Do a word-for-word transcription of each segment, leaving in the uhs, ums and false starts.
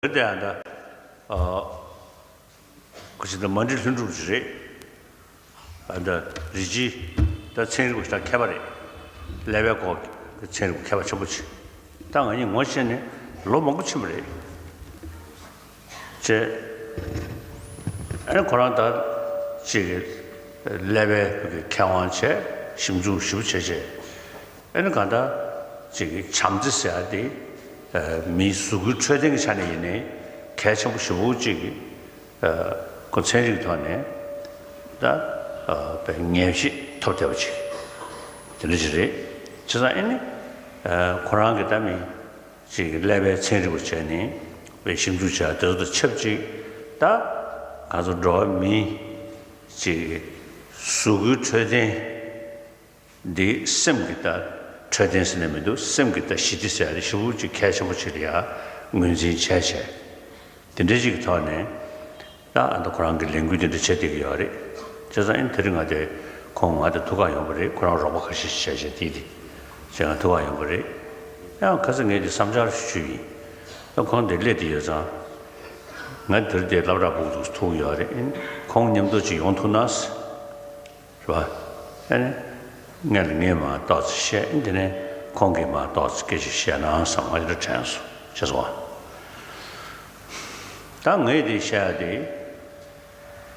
དེ་ཡང་ད་ཨ་ཁོ་ཅིག་ད་མ་འདྲི་ལྷུན་གྲུབ་ཅིག་རེད། ཨ་ད་རིགས་སྤྱིའི་ད་ཚན་རིག་པ་ཞིག་ད་མཁས་པ་རེད། ཀླད་པའི་སྐོར་གྱི་ཚན་རིག་པ་མཁས་པ་ཆེན་པོ་ཅིག་ད་ང་གཉིས་ངོ་ཤེས་ནས་ལོ་མང་པོ་ཕྱིན་པ་རེད། བྱས། ཨ་ནི་ཁོ་རང་ད་ཅིག་ཀླད་པའི་མཁས་དབང་བྱས། ཞིབ་འཇུག་ཞིབ་པོ་བྱས་བྱས། ཨ་ནི་གང་ལྟར་ཅིག་བྱམས་བརྩེ་ཟེར་ཡ་དེ་མིའི་གཟུགས་པོའི་འཕྲོད་བསྟེན་གྱི་ཆ་ནས་ཡིན་ནའི་གལ་ཆེན་པོ་ཞེ་པོ་ཅིག་ཁོ་ཚན་རིག་ཐོག་ནས་ད་ངེས་ཤེས་ཐོབ་བསྡད་པ་ཅིག་དེ་འདྲ་ཅིག་རེད། བྱས་ཙང་ཨ་ནི་ཁོ་རང་གི་ད་མི་ཅིག་ཀླད་པའི་ཚན་རིག་པ་བྱས་ནས་ཞིབ་འཇུག་བྱས་དེ་ཚོ་དང་ཆབས་ཅིག་ད་ང་ཚོ་འགྲོ་བ་མིའི་ཅིག་གཟུགས་པོའི་འཕྲོད་བསྟེན་འདི་སེམས་ཀྱི་ད་འཕྲོད་བསྟེན་ཟེར་ནས་མི་འདུག་སེམས་ཀྱི་ད་ཞི་བདེ་ཟེར་ཡ་དེ་ཞེ་པོ་ཅིག་གལ་ཆེན་པོ་ཅིག་ལ་ཡ་ངོས་འཛིན་བྱས་བྱས། དེ་འདྲའི་ཅིག་གི་ཐོག་ནས་ད་ཨ་ད་ཁོ་རང་གི་ལས་འགུལ་དེ་འདྲ་བྱེད་བསྡད་ཀྱི་ཡོད་རེད། བྱས་ཙང་ཨ་ནི་དེ་རིང་ང་དེ་ཁོང་ང་དེ་ཐུག་ག་ཡོང་པ་རེད། ཁོ་རང་རོགས་པ་ཁ་ཤས་ཤིག་བྱས་བྱས་དེ་དེ་བྱས་ང་ཐུག་ག་ཡོང་པ་རེད། ཡང་ཁ་སང་ངས་དེ་བསམ་འཆར་ཞུས་ཡིན། ད་ཁོང་དེ་སླེབས་བསྡད་ཡོད་ཙང་། ང་དེར་དེ་སློབ་གྲྭ་ཕུག་ཏུ་ཐུག་ཡོད་རེད། ཨ་ནི་ཁོང་མཉམ་དུ་ཅིག་ཡོང་ཐུབ་ན་ཟེར། རེད་པ། ཨ་ནི་ངས་ལ་ངས་མར་ཏོག་ཙམ་བཤད། དེ་ནས་ཁོང་གིས་མར་ཏོག་ཙམ་སྐད་ཆ་བཤད་ན་བསམ། ང་དེ་འདྲ་དྲན་སོང་། ཤེས་སོང་བ། ད་ངས་དེ་བཤད་ཡ་དེ་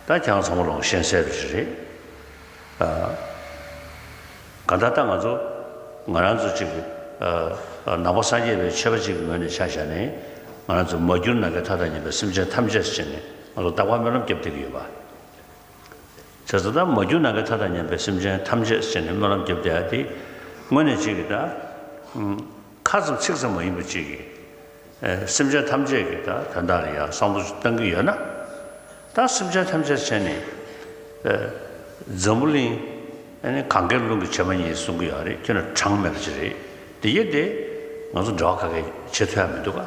ད་ཁྱེད་རང་ཚང་མ་ལོག་ཤེས་གསལ་རེད། ཨ་གང་ལྟར་ད་ང་ཚོ་ང་རང་ཚོ་གཅིག་གི་ཨ་ཨ་ནང་པ་སངས་རྒྱས་པའི་ཆོས་པ་གཅིག་གི་ངོས་ནས་ཆ་བཞག་ནས་ང་རང་ཚོ་མ་གྱུར་ནམ་མཁའི་མཐའ་དང་མཉམ་པའི་སེམས་ཅན་ཐམས་ཅད་ཟེར་ནས་ང་ཚོ་རྟག་པར་སྨོན་ལམ་བརྒྱབ་བསྡད་ཀྱི་ཡོད་པ། བྱས་ཙང་ད་མ་གྱུར་ནམ་མཁའི་མཐའ་དང་མཉམ་པའི་སེམས་ཅན་ཐམས་ཅད་ཟེར་ནས་སྨོན་ལམ་བརྒྱབ་བསྡད་ཡ་དེ་དངོས་གནས་གཅིག་གི་ད་ཨུམ་ཁ་ཙམ་ཚིག་ཙམ་མ་ཡིན་པ་གཅིག་གི་ཨ་སེམས་ཅན་ཐམས་ཅད་ཀྱི་ད་དོན་དག་ལ་ཡ་བསམ་བློ་ཅིག་བཏང་གི་ཡོད་ན། ད་སེམས་ཅན་ཐམས་ཅད་བྱས་ནས་ཨ་འཛམ་བུ་གླིང་ཨ་ནི་གང་གཱའི་ཀླུང་གི་བྱེ་མ་སྙེད་གསུང་གི་ཡོད་རེད། ཁྱོད་ན་གྲངས་མེད་པ་ཅིག་རེད། དེ་ཡིན་དེ་ང་ཚོ་འབྲེལ་བ་ག་གེ་བྱེད་ཐུབ་ཡ་མི་འདུག་ག་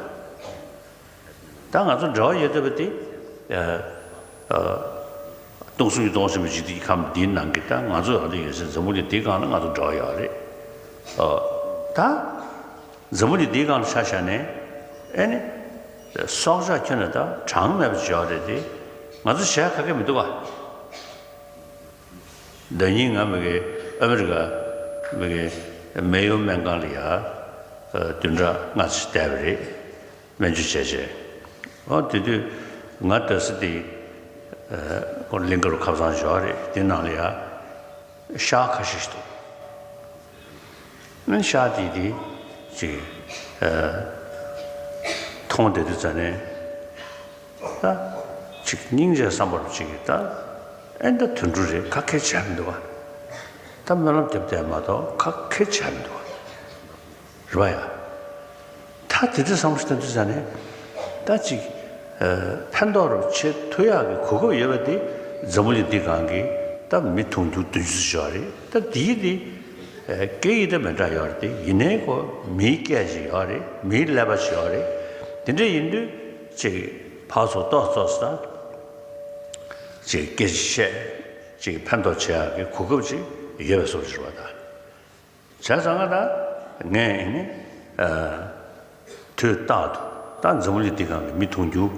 ད་ང་ཚོ་འབྲེལ་བ་ཡོད་བསྡད་པ་དེ། ཨ་ཨ་སྟོང་གསུམ་གྱི་སྟོང་གསུམ་པའི་འཇིག་རྟེན་གྱི་ཁམས་འདིའི་ནང་གི་ད་ང་ཚོ་ཡོད་བསྡད་ཡོད་སའི་འཛམ་བུ་གླིང་འདིའི་སྒང་ལ་ང་ཚོ་འབྲེལ་བ་ཡོད་རེད། ཨ་ད་འཛམ་བུ་གླིང་འདིའི་སྒང་ལ་ཆ་བཞག་ནས་ཨེ་ནི་སྲོག་ཆགས་ཁྱོན་ནས་ད་གྲངས་མེད་པ་ཅིག་ཡོད་རེད་དེ། ང་ཚོ་བྱེད་ཡ་ག་གེ་མི་འདུག་ག་ཟླ་ཉིན་ང་མི་གི་ཨ་མི་རི་ཀ་མི་གི་མེ་ཡོ་སྨན་ཁང་ལ་ཡ་བདུན་ཕྲག་ལྔ་ཙམ་བསྡད་པ་རེད། སྨན་བཅོས་བྱས་བྱས། ཨོ་དེ་དུས་ང་སྡོད་ས་དེ་ཨ་ལིང་ག་རུ་ཁ་སང་ཞོག་རེད། དེ་ནང་ལ་ཡ་ཤག་ཁ་ཤས་ཤིག་འདུག་ཨ་ཤག་དེ་དེ་ཅིག་ཨ་མཐོང་བསྡད་དུས་ཙ་ནས། ད་ཅིག་སྙིང་རྗེ་བསམ་པ་རུ་ཅིག་གིས་ད་ཨེ་ད་དུད་འགྲོ་རེད། ག་གེ་བྱས་མི་འདུག་ག་ད་སྨོན་ལམ་བརྒྱབ་བསྡད་མ་གཏོགས་ག་གེ་བྱས་མི་འདུག་ག་རེད་པ་ཡ། ད་དེ་འདྲ་བསམ་བློ་ཞིག་བཏང་དུས་ཙ་ནས་ད་ཅིག་ཨ་ཕན་ཐོགས་རུ་བྱེད་ཐུབ་ཡག་གི་གོ་སྐབས་ཡོད་པ་དེ་འཛམ་བུ་གླིང་འདི་སྒང་གི་ད་མི་དུང་ཕྱུར་བདུན་ཅུ་ཙམ་ཡོད་རེད། ད་དེའི་དེ་ཨ་སྐད་ཡིག་ད་མི་འདྲ་ཡོད་རེད། དེ་ཡིན་ནའི་ཁོ་མིའི་སྐད་ཅིག་ཡོད་རེད། མིའི་ཀླད་པ་ཅིག་ཡོད་རེད། དེ་འདྲ་ཡིན་དུས། ཅིག་ཕར་ཚུར་ཏོག་ཙམ་ཙམ་ཅིག་སྐད་ཆ་བཤད། ཅིག་ཕན་ཐོགས་བྱེད་ཡག་གི་གོ་སྐབས་ཅིག་ཡོད་པའི་བཟོ་ཅིག་རེད་པ་ད། བྱས་ཙང་ང་ད་ངས་ནི་ཨ་དུས་རྟག་ཏུ་ད་འཛམ་བུ་གླིང་འདི་སྒང་གི་མི་དུང་ཕྱུར་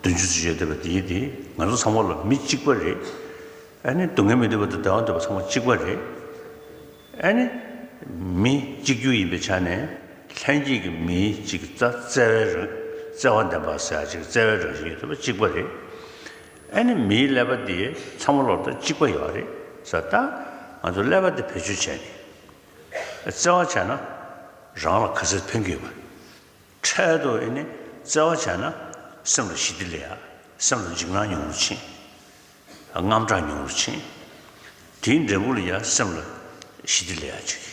བདུན་ཅུ་ཙམ་ཡོད་བསྡད་པ་དེ་དེ་ང་ཚོ་ཚང་མ་ལ་མི་གཅིག་པ་རེད། ཨ་ནི་སྡུག་བསྔལ་མི་འདོད་པ་དང་བདེ་བ་འདོད་པ་ཚང་མ་གཅིག་པ་རེད། ཨ་ནི་མི་གཅིག་གྱུར་ཡིན་པའི་ཆ་ནས་ལྷན་སྐྱེས་ཀྱི་མིའི་གཅིག་རྩ་བརྩེ་བའི་རང་བརྩེ་བ་ལྡན་པ་ཟེར་ཡ་ཅིག་བརྩེ་བའི་རང་བཞིན་ཡོད་ཐུབ་པ་གཅིག་པ་རེད། ཨ་ནི་མིའི་ཀླད་པ་འདི་ཚང་མ་ལོར་ད་གཅིག་པ་ཡོད་རེད་ཟེར། ད་ང་ཚོ་ཀླད་པ་འདི་བེད་སྤྱོད་བྱས་ནས་བརྩེ་བ་བྱས་ན་རང་ལ་ག་ཚོད་ཕན་གྱི་ཡོད་པ། འཕྲལ་དུ་ཨ་ནི་བརྩེ་བ་བྱས་ན་སེམས་ལ་ཞི་བདེ་སླེབས་ཡ། སེམས་ལ་འཇིགས་སྣང་ཉུང་རུ་ཕྱིན། དངངས་སྐྲག་ཉུང་རུ་ཕྱིན། དེའི་འབྲས་བུ་ལ་ཡང་སེམས་ལ་ཞི་བདེ་སླེབས་ཡག་ཅིག་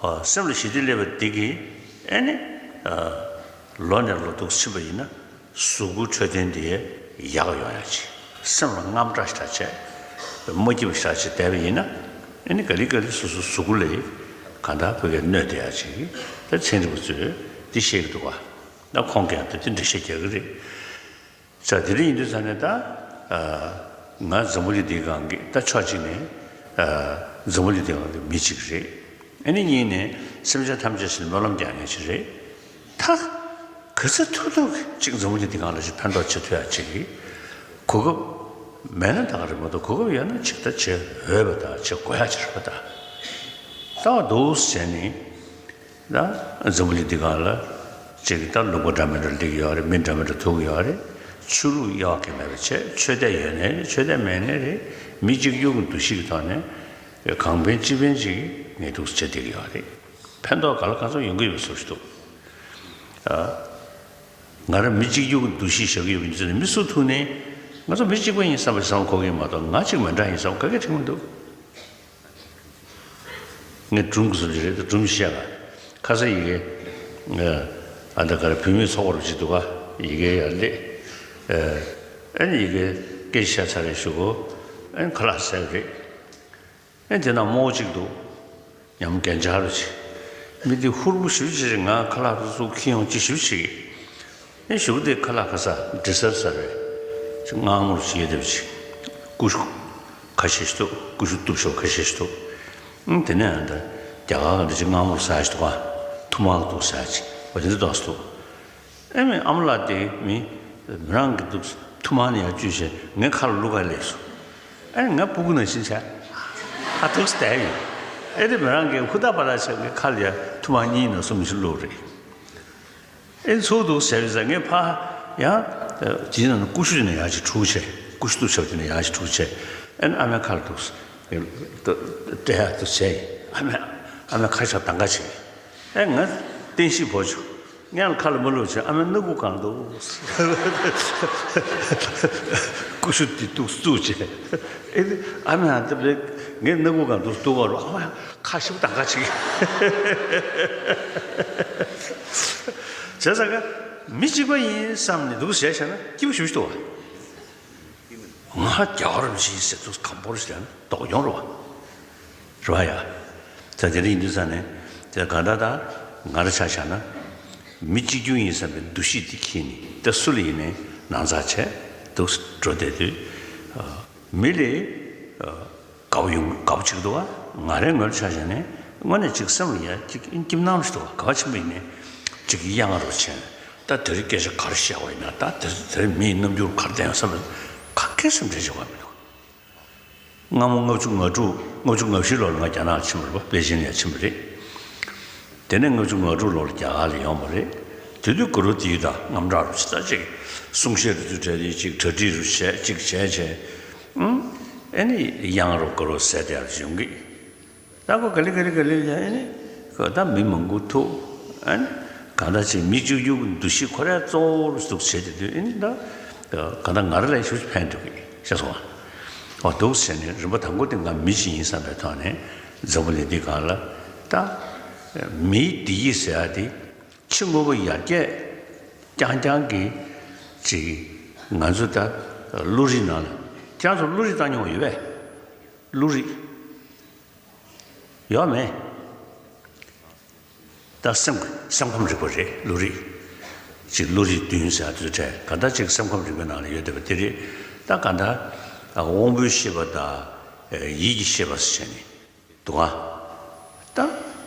ཨ་སེམས་ལ་ཞི་བདེ་སླེབས་པ་འདི་གིས་ཨེ་ནི་ཨ་ལོ་ནས་ལོ་ཐུག་ཕྱིན་པ་ཡིན་ན་གཟུགས་པོའི་འཕྲོད་བསྟེན་དེ་ཡག་ཡོང་ཡག་ཅིག་སེམས་ལ་དངངས་སྐྲག་ཞེ་དྲག་བྱས། མ་སྐྱིད་པ་ཞེ་དྲག་བྱས་བསྡད་པ་ཡིན་ན་ཨེ་ནི་ག་ལེ་ག་ལེ་སོ་སོའི་གཟུགས་པོ་ལ་གང་ལྟར་བོད་སྐད་གནོད་བསྡད་ཡག་ཅིག་ད་ཚན་རིག་པ་ཚོས་འདི་བཤད་ཀྱི་འདུག་ག་ད་ཁོང་གིས་ཡང་ད་འདི་འགྲེལ་བཤད་རྒྱག་གི་རེད། ས་དེ་འདྲ་ཡིན་དུས་ཙ་ནས་ད་ཨ་ང་འཛམ་བུ་གླིང་འདིའི་སྒང་གི་ད་ཕྱོགས་གཅིག་ནས་ཨ་འཛམ་བུ་གླིང་འདིའི་སྒང་གི་མི་གཅིག་རེད། ཨ་ནི་གཉིས་ནས་སེམས་ཅན་ཐམས་ཅད་ཟེར་སྨོན་ལམ་རྒྱག་མཁན་ཅིག་རེད། ད་ག་ ག་ཚོད་ཐུབ་ཐུབ་ཅིག་འཛམ་བུ་གླིང་འདི་སྒང་ལ་ཅིག་ཕན་ཐོགས་བྱེད་ཐུབ་ཡ་ཅིག་གི་གོ་སྐབས་མེད་ན་ད་ག་རེད་མ་གཏོགས། གོ་སྐབས་ཡོད་ན་ཅིག་ད་བྱེད་འོས་པ་དང་བྱེད་དགོས་ཡ་ཅིག་རེད་པ། ད་ད་འདུག་བྱས་ནས། ད་འཛམ་བུ་གླིང་འདི་སྒང་ལ་ཅིག་ད་ལུང་པ་འདྲ་མི་འདྲ་སླེབས་ཀྱི་ཡོད་རེད། མི་འདྲ་མི་འདྲ་ཐུག་གི་ཡོད་རེད། ཆོས་ལུགས་གཡོ་གི་མེད་པ་བྱས། ཆོས་དད་ཡོད་ནའི་རེད། ཆོས་དད་མེད་ནའི་རེད། མི་གཅིག་གྱུར་གྱི་འདུ་ཤེས་ཀྱི་ཐོག་ནས་གང་ཕན་ཅི་ཕན་ཅིག་ངས་འདུག་བྱེད་བསྡད་ཀྱི་ཡོད་རེད། ཕན་ཐོགས་ག་ལ་ག་ཚོད་ཡོང་གི་ཡོད་པའི་བཟོ་ཞིག་འདུག་ཨ། ང་རང་མི་གཅིག་གྱུར་གྱི་འདུ་ཤེས་བཞག་གི་ཡོད་པ་ཡིན་ཙང་། མི་སུ་ཐུག་ནའི་ང་ཚོ་མི་གཅིག་པ་ཡིན་བསམ་པའི་བསམ་བློ་འཁོར་གྱི་ཡིན་མ་གཏོགས། ང་གཅིག་མི་འདྲ་ཡིན་བསམ་ག་གེ་དྲན་གྱི་མི་འདུག་ངས་སྒྲུང་གི་བཟོ་རྒྱུ་རེད་དེ། སྒྲུང་བཤད་ལ་ཁ་སང་ཡི་གེ་ཨ་ད་ག་རེ་བུད་མེད་ཚོགས་པ་རུ་ཅིག་འདུག་ག་ཡི་གེ་ཡར་སླེབས། ཨ་ནི་ཡི་གེ་སྐད་ཆ་ཚར་རེ་ཞུ་གོ་ཨ་ནི་ཁ་ལག་ཟས་རེད། ཨེ་དེ་ན་རྨོ་ཅིག་འདུག་ཉམས་རྒྱན་ཆ་རུ་ཆེ། མི་དེ་ཧུར་པོ་ཞུ་ཆེ་ཆེ། ང་ཁ་ལག་རུ་ཚུགས་ཁྱི་ཡོང་ཅི་ཞུ་ཆེ། ཨེ་ཞུ་དེ་ཁ་ལག་ཁ་ས་འདྲི་སར་ས་རེད། ཅིག་མངར་མོར་ཞིག་ཡོད་དེ་ཆེ། ཀུ་ཤུ་ཁ་ཤས་ཤིག་འདུག་ཀུ་ཤུ་གཏུབ་ཤོག་ཁ་ཤས་ཤིག་འདུག་ཨང་དེ་ནས་ཨ་ད་རྒྱ་གར་ག་འདྲ་ཅིག་མངར་མོར་ཟ་ཞིག་འདུག་ག་ཐུར་མ་གཏུབ་ཟ་ཅིག་འོ་དེ་འདྲ་འདུག་ས་འདུག་ཨེ་མའི་ཨ་མ་ལགས་དེ་མི་མི་རང་གི་འདུག་ཐུར་མ་ནས་ཡར་བཅུས་བྱས་ངའི་ཁ་ལ་བླུགས་ག་སླེབས་སོང་། ཨེ་ང་སྤུ་གུ་ནང་བཞིན་བྱས་ཨ་འདུག་བསྡད་ཡིན། ཨེ་དེ་མི་རང་གིས་ཧུར་ཐག་པ་ལ་བྱས་ངའི་ཁ་ལ་ཡར་ཐུར་མ་གཉིས་ནས་གསུམ་ཞིག་བླུགས་རེད། ཨེ་ཚུར་འདུག་བྱས་པའི་ཚེ་ངས་ཕ་ཡང་དེའི་ནང་ནས་ཀུ་ཤུ་དེ་ནས་ཡར་ཅིག་འཁྲུག་བྱས། ཀུ་ཤུ་གཏུབ་བྱས་པ་དེ་ནས་ཡར་ཅིག་འཁྲུག་བྱས། ཨེ་ཨ་མའི་ཁ་ལ་འདུག་སྤྲད་ཡ་འདུག་བྱས་ཡིན། ཨ་མས་ཨ་མའི་ཁ་ཤ་དང་ག་བྱས། ཨེ་ང་བསྟན་བཤིག་བོ་བྱུང་། ངས་ཁ་ལ་མ་བླུགས་བྱས། ཨ་མའི་སྣ་ཁུག་གང་འདུག་ཀུ་ཤུ་དེ་འདུག་བཙུགས་བྱས། ཨེ་ཨ་མས་ཨ་འདི་ངའི་སྣ་ཁུག་གང་འདུག་འདུག་ག་རུ། ཨ་མ་ཁ་ཤུགས་དང་ག་བྱེད་ཀྱི་བྱས་ཙང་ཀ་མི་གཅིག་པ་ཡིན་བསམ་ནས་འདུག་བྱས་བྱས་ན་སྐྱིད་པོ་ཞེ་པོ་ཞིག་འདུག་བ། ང་རྒྱལ་བ་རིན་པོ་ཆེ་ཡིན་ཟེར་དུས་གང་པོར་ཞིག་ལ་དོགས་ཡོང་རེད་བ། རེད་བ་ཡ། ད་དེ་འདྲ་ཡིན་དུས་ཙང་ནས་དེ་ག་འདྲ་ད་ང་རང་ཆ་བཞག་ན་མི་གཅིག་གྱུར་ཡིན་བསམ་པའི་འདུ་ཤེས་དེ་འཁྱེར་ནས་ད་སུ་ལ་ཡིན་ནའི་ནང་ཚགས་བྱས་འདུག་འགྲོ་བསྡད་དུས། མི་ལས་དགའ་བོ་ཡོང་དགའ་བོ་ཅིག་འདུག་བ། ང་རའི་ངོས་ལ་ཆ་བཞག་ནས་དངོས་གནས་ཅིག་སེམས་ལ་ཡ་ཅིག་སྐྱིད་སྣང་ཞིག་འདུག་བ། དགའ་བ་ཆེན་པོ་ཡིན་ནའི་ཅིག་གཡེང་རོགས་བྱས་ནས། ད་དེ་རིང་སྐད་ཆ་ག་རེ་བཤད་པ་ཡིན་ན། ད་དེ་དེ་རིང་མིའི་རྣམ་འགྱུར་ག་རེ་བསྟན་ཡོད་བསམ་པ་ག་གེ་སེམས་ཁྲལ་བྱེད་དགོས་མི་འདུག་སྔ་མོ་ལྔ་བཅུ་ང་དྲུག་ལྔ་བཅུ་ང་བཞི་ལོར་ང་རྒྱ་ནག་ཕྱིན་པ་རེད་པ། པེ་ཅིན་ལ་ཕྱིན་པ་རེད། དེ་ནས་ལྔ་བཅུ་ང་དྲུག་ལོར་རྒྱ་གར་ལ་ཡོང་བ་རེད། དེ་དུས་གུ་རུ་དེའི་དང་དངངས་སྐྲག་རུ་ཆེ། ད་ཅིག་གསུང་བཤད་རུ་ཚུར་གྲས་དེ་ཅིག་གྲ་སྒྲིག་རུ་བྱས་ཅིག་བྱས་བྱས། ཨུམ། ཨེ་ནི་གཡང་རུ་གུ་རུ་ཟེར་དེ་ཡར་བྱུང་གི། ད་ཁོ་ག་ལེ་ག་ལེ་ག་ལེ་ཡ་ཨེ་ནི་ཁོ་ད་མི་མང་པོ་ཐུག་ཨེ་ནི་གང་ལྟར་ཅིག་མི་གཅིག་གྱུར་གྱི་འདུ་ཤེས་ཁོ་རང་གཙོ་བོར་འདུག་བྱས་དེ་དུས་ཨེ་ནི་ད་གང་ལྟར་ང་རང་ལ་ཞེ་པོ་ཕན་ཐོགས་ཀྱི་ཤེས་སོང་བ། འོ་འདུག་བྱས་ནས་རིམ་པ་དང་པོ་དེ་ང་མི་གཅིག་ཡིན་བསམ་པའི་ཐོག་ནས་འཛམ་བུ་གླིང་འདི་སྒང་ལ་ད་མིའི་བདེ་སྐྱིད་ཟེར་ཡ་དེ་ཕྱི་དངོས་པོ་ཡར་རྒྱས་རྐྱང་རྐྱང་གི་ཅིག་ང་ཚོ་ད་བློ་རིག་ནང་ལ་ཁྱེད་རང་ཚོ་བློ་རིག་བཏང་མྱོང་ཡོད་པས། བློ་རིག་ཡོད་མེད། ད་སེམས་སེམས་ཁམས་རིག་པ་རེད། བློ་རིག་ཅིག་བློ་རིག་བདུན་ཟེར་དུས་གྲས་ག་ད་ཅིག་སེམས་ཁམས་རིག་པའི་ནང་ལ་ཡོད་བསྡད་པ་དེ་རེད། ད་ག་ད་དབང་པོའི་ཤེས་པ་དང་ཡིད་ཀྱི་ཤེས་པ་ཟེར་ནས་འདུག་ཨ། ད་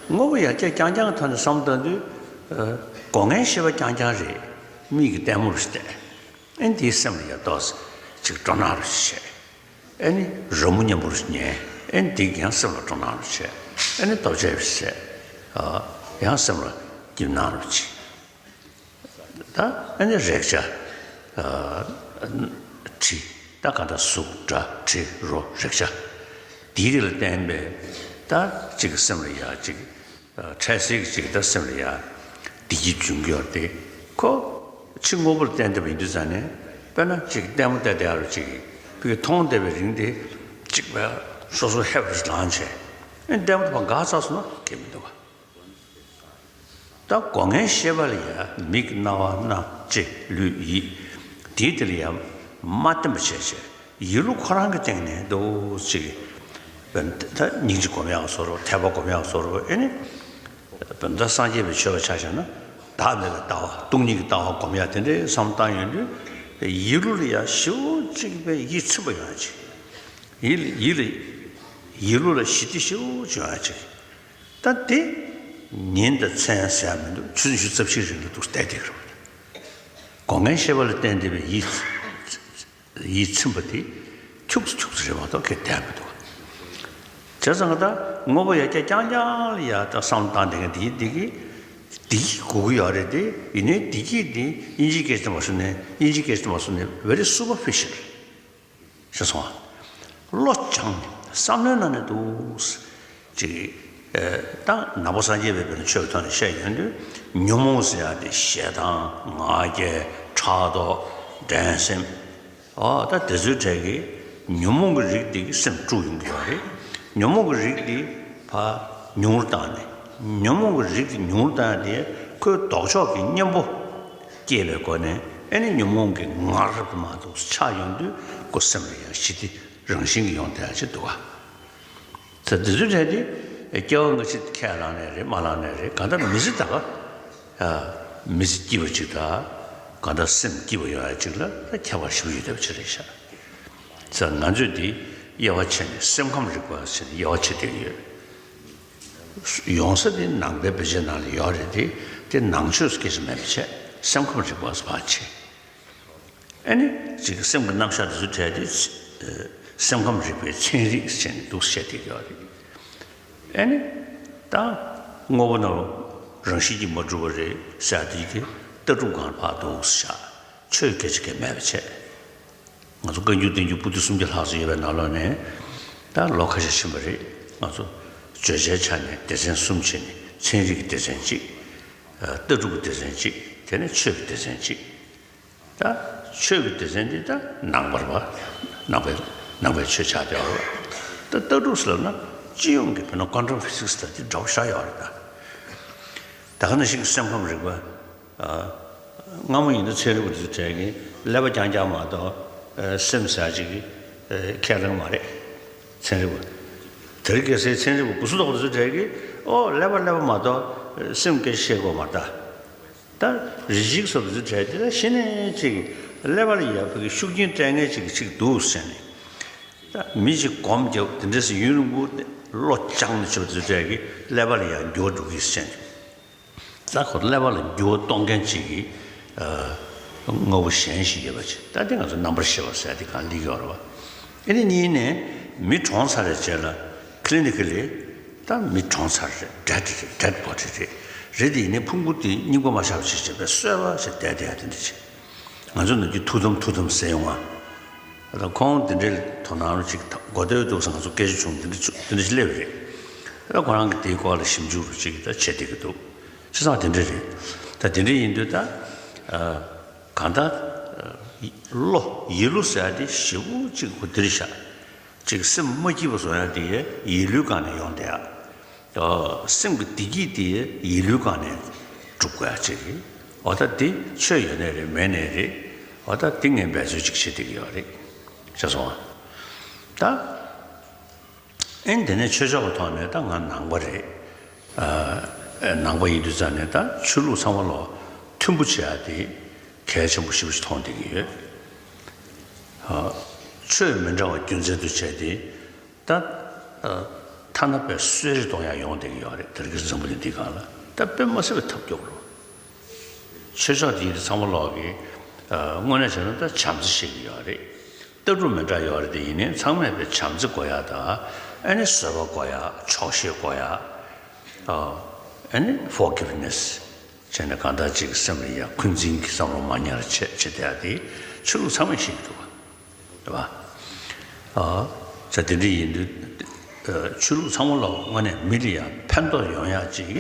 དངོས་པོ་ཡར་རྒྱས་རྐྱང་རྐྱང་གི་ཐོག་ནས་བསམ་བློ་བཏང་དུས་སྒོ་ལྔའི་ཤེས་པ་རྐྱང་རྐྱང་རེད། མིག་གི་ལྟད་མོ་རུ་བལྟས། ཨེ་འདིའི་སེམས་ལ་ཡ་ཏོག་ཙམ་ཅིག་སྤྲོ་སྣང་རུ་བྱས། ཨེ་ནི་རོལ་མོ་སྙན་པོ་རུ་ཉན། ཨེ་ནི་འདི་ཡང་སེམས་ལ་སྤྲོ་སྣང་རུ་བྱས། ཨེ་ནི་ལྟོ་ཆས་རུ་བྱས། ཨ་ཡང་སེམས་ལ་སྐྱིད་སྣང་རུ་བྱས། ད་ཨེ་ནི་རེག་བྱ་ཨ་དྲི། ད་ག་ད་གཟུགས་སྒྲ་དྲི་རོ་རེག་བྱ་འདིའི་རིགས་ལ་བརྟེན་པའི་ད་ཅིག་སེམས་ལ་ཡ་ཅིག་འཕྲལ་སེལ་གྱི་ཅིག་ད་སེམས་ལ་ཡ་བདེ་སྐྱིད་འབྱུང་གི་ཡོད་དེ། ཁོ་ཕྱི་དངོས་པོ་ལ་བརྟེན་བསྡད་པ་ཡིན་དུས་ཙང་ནས་དཔེར་ན་ཅིག་ལྟད་མོ་བལྟས་བསྡད་ཡ་རུ་ཅིག་ཕ་གི་མཐོང་བསྡད་པའི་རིང་དེ་ཅིག་བས་སོ་སོ་ཧེ་བ་ཞིག་ལངས་བྱས། ཨེ་ལྟད་མོ་དེ་ཕར་འགག་ཚར་སོང་ན་ཁྱད་མི་འདུག་ག་ད་སྒོ་ལྔའི་ཤེས་པ་ལ་ཡ་མིག་རྣ་བ་སྣ་ལྕེ་ལུས་ཡིད་དེའི་དེ་ལ་ཡ་མ་བརྟེན་པ་བྱས་བྱས། ཡིད་བློ་ཁོ་རང་གི་སྟེང་ནས་འདུག་ཅིག་ད་སྙིང་རྗེ་སྒོམ་ཡག་བཟོ་འདྲ་བོ། དད་པ་སྒོམ་ཡག་བཟོ་འདྲ་བོ། ཨེ་ནི་ད་སངས་རྒྱས་པའི་ཆོས་པ་ཆ་བཞག་ན་བདག་མེད་པའི་ལྟ་བ་སྟོང་ཉིད་ཀྱི་ལྟ་བ་སྒོམ་ཡག་དེ་འདྲའི་བསམ་བཏང་ཡོང་དུས་ཡིད་བློ་ལ་ཡ་ཞེ་པོ་ཅིག་པའི་ཡིད་ཚིམ་པ་ཡོང་ཡག་ཅིག་ཡིད་ལ་ཡིད་ལ་ཡིད་བློ་ལ་ཞི་བདེ་ཞེ་པོ་ཅིག་ཡོང་ཡག་ཅིག་ད་དེ་ཉིན་དང་མཚན་ཟེར་ཡག་མི་འདུག་ཆུ་ཚོད་ཉི་ཤུ་རྩ་བཞིའི་རིང་ལ་འདུག་བསྡད་བསྡད་ཀྱི་རེད་པ། སྒོ་ལྔའི་ཤེས་པ་ལ་བརྟེན་བསྡད་པའི་ཡིད། ཡིད་ཚིམ་པ་དེ་འཁྱུག་ཙམ་འཁྱུག་ཙམ་རེད་མ་གཏོགས་ཁེ་བསྡད་མི་འདུག་བྱས་ཙང་ད་དངོས་པོ་ཡར་རྒྱས་རྐྱང་རྐྱང་ལ་ཡར་ད་བསམ་བློ་བཏང་བསྡད་མཁན་དེ་ཡིན་དེ་གི་བདེ་སྐྱིད་དགོས་ཀྱི་ཡོད་རེད་དེ། ཡིན་ནའི་བདེ་སྐྱིད་དེ་དབྱིན་ཇིའི་སྐད་ཆ་མ་སོང་ནས་དབྱིན་ཇིའི་སྐད་ཆ་མ་སོང་ནས་very superficial། ཤེས་སོང་ཨ། བློ་སྦྱངས་ནས་བསམ་བློའི་ནང་ནས་འདུག་ཅིག་ཨེ། ད་ནང་པ་སངས་རྒྱས་པའི་བོད་ནས་ཆོས་ཀྱི་ཐོག་ནས་བཤད་ཡོང་དུས་ཉོན་མོངས་ཟེར་ཡག་དེ་ཞེ་སྡང་ང་རྒྱལ་ཕྲག་དོག་འགྲན་སེམས། ཨོ་ད་དེ་ཚོའི་གྲས་ཀྱི་ཉོན་མོངས་ཀྱི་རིགས་དེ་གི་སེམས་དཀྲུག་ཡོང་གི་ཡོད་རེད། ཉོན་མོངས་ཀྱི་རིགས་དེ་ཕར་ཉུང་རུ་བཏང་ནས། ཉོན་མོངས་ཀྱི་རིགས་དེ་ཉུང་རུ་བཏང་ཡག་དེ་ཁོའི་ལྡོག་ཕྱོགས་ཀྱི་གཉེན་པོ་སྐྱེས་པའི་སྒོ་ནས། ཨེ་ནི་ཉོན་མོངས་ཀྱི་ངར་དུ་མ་འདུག་ཆགས་ཡོང་དུས་ཁོ་སེམས་ལ་ཡང་ཞི་བདེ་རང་བཞིན་གྱིས་ཡོང་བསྡད་ཡག་ཅིག་འདུག་ག་ད་འདི་ཚོའི་གྲས་དེ་སྐྱེ་བ་སྔ་ཕྱི་ཁས་བླངས་ནའི་རེད་མ་བླངས་ནའི་རེད། གང་ལྟར་མི་ཚེ་ད་ག་མི་ཚེ་སྐྱིད་པ་ཅིག་དང་། གང་ལྟར་སེམས་སྐྱིད་པ་ཡོང་ཡག་ཅིག་ལ་ད་ཁྱད་པར་ཞེ་པོ་ཡོད་བསྡད་པ་ཅིག་རེད་ཤག་ཙང་ང་ཚོས་འདི་དབྱེ་བ་ཕྱེ་ནས་སེམས་ཁམས་རིག་པ་ཟེར་ནས་དབྱེ་བ་ཕྱེ་བསྡད་ཀྱི་ཡོད། ཡོང་ས་དེ་ནང་པའི་བེད་སྤྱོད་ནང་ལ་ཡོད་རེད་དེ། དེ་ནང་ཆོས་སུ་སྐད་ཆ་མེད་པ་བྱས། སེམས་ཁམས་རིག་པ་ཟེར་བ་བྱས། ཨེ་ནི་ཅིག་སེམས་ཀྱི་རྣམ་གཞག་དེ་ཚོ་བྲལ་ཏེ། སེམས་ཁམས་རིག་པའི་ཚན་རིག་ཟེར་ནས་འདུག་བཤད་བསྡད་ཀྱི་ཡོད་རེད། ཨེ་ནི་ད་དངོས་པོ་རྣམས་རང་བཞིན་གྱིས་མ་གྲུབ་པ་རེད་ཟེར་དེ་གི་ལྟ་གྲུབ་སྒང་ལ་ཕར་འདུག་བཞག་ཆོས་སྐད་ཆ་གང་ཡང་མེད་པ་བྱས། ང་ཚོ་བཀའ་འགྱུར་བསྟན་འགྱུར་པོ་ཏི་སུམ་བརྒྱ་ལྷག་ཙམ་ཡོད་པའི་ནང་ལོགས་ནས་ད་ལོ་ཁ་ཤས་ཕྱིན་པ་རེད། ང་ཚོ་བརྗོད་བྱའི་ཆ་ནས་སྡེ་ཚན་གསུམ་ཕྱེ་ནས། ཚན་རིག་གི་སྡེ་ཚན་གཅིག་ལྟ་གྲུབ་ཀྱི་སྡེ་ཚན་གཅིག་དེ་ནས་ཆོས་ཀྱི་སྡེ་ཚན་གཅིག་ད་ཆོས་ཀྱི་སྡེ་ཚན་འདི་ད་ནང་པར་བ། ནང་པའི་ནང་པའི་ཆོས་ཆགས་བསྡད་ཡོད་རེད། ད་ལྟ་གྲུབ་ཟེར་ལབ་ན་སྤྱི་ཡོངས་ཀྱི་བོད་ནང་ཀོན་ཊམ་ཕི་ཟིག་སི་ད་འདི་འདྲ་བོ་ཆགས་ཡོད་རེད་ད། ད་ག་ནང་བཞིན་གྱི་སེམས་ཁམས་རིག་པ། ཨ། སྔ་མོ་ཡིན་ན་ཚན་རིག་པ་དེ་ཚོ་གྲས་ཀྱིས་ཀླད་པ་རྐྱང་རྐྱང་མ་གཏོགས་ཨ་སེམས་ཟེར་ཡག་ཅིག་གི་ཨ་ཁས་ལེན་མ་རེད། ཚན་རིག་པ། དེ་རིང་ཁ་སང་ཚན་རིག་པ་སྦུག་སུ་དོག་པ་དེ་ཚོ་གྲས་ཀྱིས་ཨོ་ཀླད་པ་ཀླད་པ་མ་གཏོགས་ཨ་སེམས་སྐད་ཆ་བཤད་དགོས་མ་རེད་ད། ད་རིགས་གཅིག་སོགས་དེ་ཚོ་གྲས་དེ་ལ་གཞི་ནས་ཅིག་ཀླད་པ་ལ་ཡག་པོ་གི་ཤུགས་རྐྱེན་སྤྲད་མཁན་ཅིག་ཅིག་འདུག་ཟེར་ནས། ད་མི་ཅིག་སྒོམ་རྒྱབ་དེ་འདྲ་ཟེར་ཡུན་རིང་པོ་བློ་སྦྱངས་ནས་བྱས་པ་དེ་ཚོ་གྲས་ཀྱིས་ཀླད་པ་ལ་ཡང་འགྱུར་བ་འགྲོ་གི་ཟེར་ནས། ད་ཁོ་ཀླད་པ་ལ་འགྱུར་བ་གཏོང་མཁན་ཅིག་གི་ཨ་དངོས་པོ་གཞན་ཞིག་ཡོད་པ་ཅིག་ད་དེ་ང་ཚོ་རྣམ་པར་ཤེས་པ་ཟེར་དེ་གང་ལེགས་ཡོད་རེད་བ། ཨེ་ནི་གཉིས་ནས་མི་གྲོངས་ཚར་བའི་རྗེས་ལ་ཀི་ལི་ནི་ཀི་ལི་ད་མི་གྲོངས་ཚར་རེད། ཌེཌ་རེད། ཌེཌ་བོ་ཌི་རེད། རེད་དེ་ཡིན་ནའི་ཕུང་པོ་དེ་རྙིང་པ་མ་ཆགས་པ་ཞིག་བྱས་པའི་གསོལ་བ་ཞིག་བསྡད་བསྡད་ཡ་དེ་འདྲ་ཅིག་ང་ཚོ་ནམ་རྒྱུན་ཐུགས་དམ་ཐུགས་དམ་ཟེར་ཡོང་ང་། ད་ཁོང་དེ་འདྲའི་དོ་སྣང་རུ་ཅིག་གོ་བདེ་བོ་འདུག་ཟེར་ང་ཚོ་སྐད་ཆ་བྱུང་དེ་འདྲ་ཚུ་དེ་འདྲ་ཞིག་སླེབས་རེད། ད་ཁོ་རང་གིས་དེའི་སྐོར་ལ་ཞིབ་འཇུག་རུ་ཅིག་ད་བྱེད་བསྡད་ཀྱི་འདུག་བྱས་ཙང་དེ་འདྲ་རེད། ད་དེ་འདྲ་ཡིན་དུས་ད་ཨ་གང་ལྟར་ཨ་བློ་ཡིད་བློ་ཟེར་ཡ་དེ་ཞེ་པོ་ཅིག་གོ་བདེ་རེད་ཤག་ཅིག་སེམས་མ་སྐྱིད་པ་བཟོ་ཡ་དེ་ཡིད་བློའི་སྒང་ནས་ཡོང་བསྡད་ཡ། ཨ་སེམས་ཀྱི་བདེ་སྐྱིད་དེ་ཡིད་བློའི་སྒང་ནས་སྒྲུབ་དགོས་ཡ་ཅིག་རེད། འོ་ད་དེ་ཆོས་ཡོད་ནའི་རེད་མེད་ནའི་རེད། འོ་ད་དེ་ངས་འབད་རྩོལ་ཅིག་བྱེད་བསྡད་ཀྱི་ཡོད་རེད། ཤེས་སོང་ཨ། ད་ཨེ་དེ་ནས་ཆོས་ཕྱོགས་ཀྱི་ཐོག་ནས་ད་ང་ནང་པ་རེད། ཨ་ནང་པ་ཡིན་དུས་ཙང་ནས་ད་ཆོས་ལུགས་ཚང་མ་ལ་མཐུན་པོ་བྱེད་ཡ་དེ་གལ་ཆེན་པོ་ཞེ་པོ་ཞིག་མཐོང་བསྡད་ཀྱི་ཡོད། ཨ་ཆོས་མི་འདྲ་བ་རྒྱུ་མཚན་དུ་བྱས་ཏེ། ད་ཨ་ཐ་ན་པའི་གསོད་རེས་གཏོང་ཡག་ཡོང་བསྡད་ཀྱི་ཡོད་རེད། དེ་རིང་འཛམ་བུ་གླིང་འདིའི་སྒང་ལ་ད་དཔེ་མ་སྲིད་པའི་ཐབས་སྐྱོ་པོ་རེད། ཆོས་ཕྱོགས་འདི་ཡིན་དུས་ཚང་མ་ལོག་གིས་ཨ་དངོས་གནས་བྱས་ན་ད་བྱམས་བརྩེ་བཤད་ཀྱི་ཡོད་རེད། ལྟ་གྲུབ་མི་འདྲ་ཡོད་རེད་དེ་ཡིན་ནའི་ཚང་མས་པའི་བྱམས་བརྩེ་དགོས་ཡག་དང་། ཨ་ནི་བཟོད་པ་དགོས་ཡག་ཆོག་ཤེས་དགོས་ཡག་ཨ་ཨ་ནི་ཕོར་གིབ་ནེ་སི་བྱས་ནས་གང་ལྟར་ཅིག་སེམས་ལ་ཡ་འཁོན་འཛིན་གྱི་བསམ་བློ་མ་ཉར་བྱེད་བྱེད་བསྡད་ཡ་དེ་ཆོས་ལུགས་ཚང་མས་ཤེས་ཀྱི་འདུག་བ། རེད་བ། ཨ་ད་དེ་འདྲ་ཡིན་དུས་ཨ་ཆོས་ལུགས་ཚང་མ་ལ་དངོས་གནས་མི་ལ་ཡང་ཕན་ཐོགས་ཡོང་ཡག་ཅིག་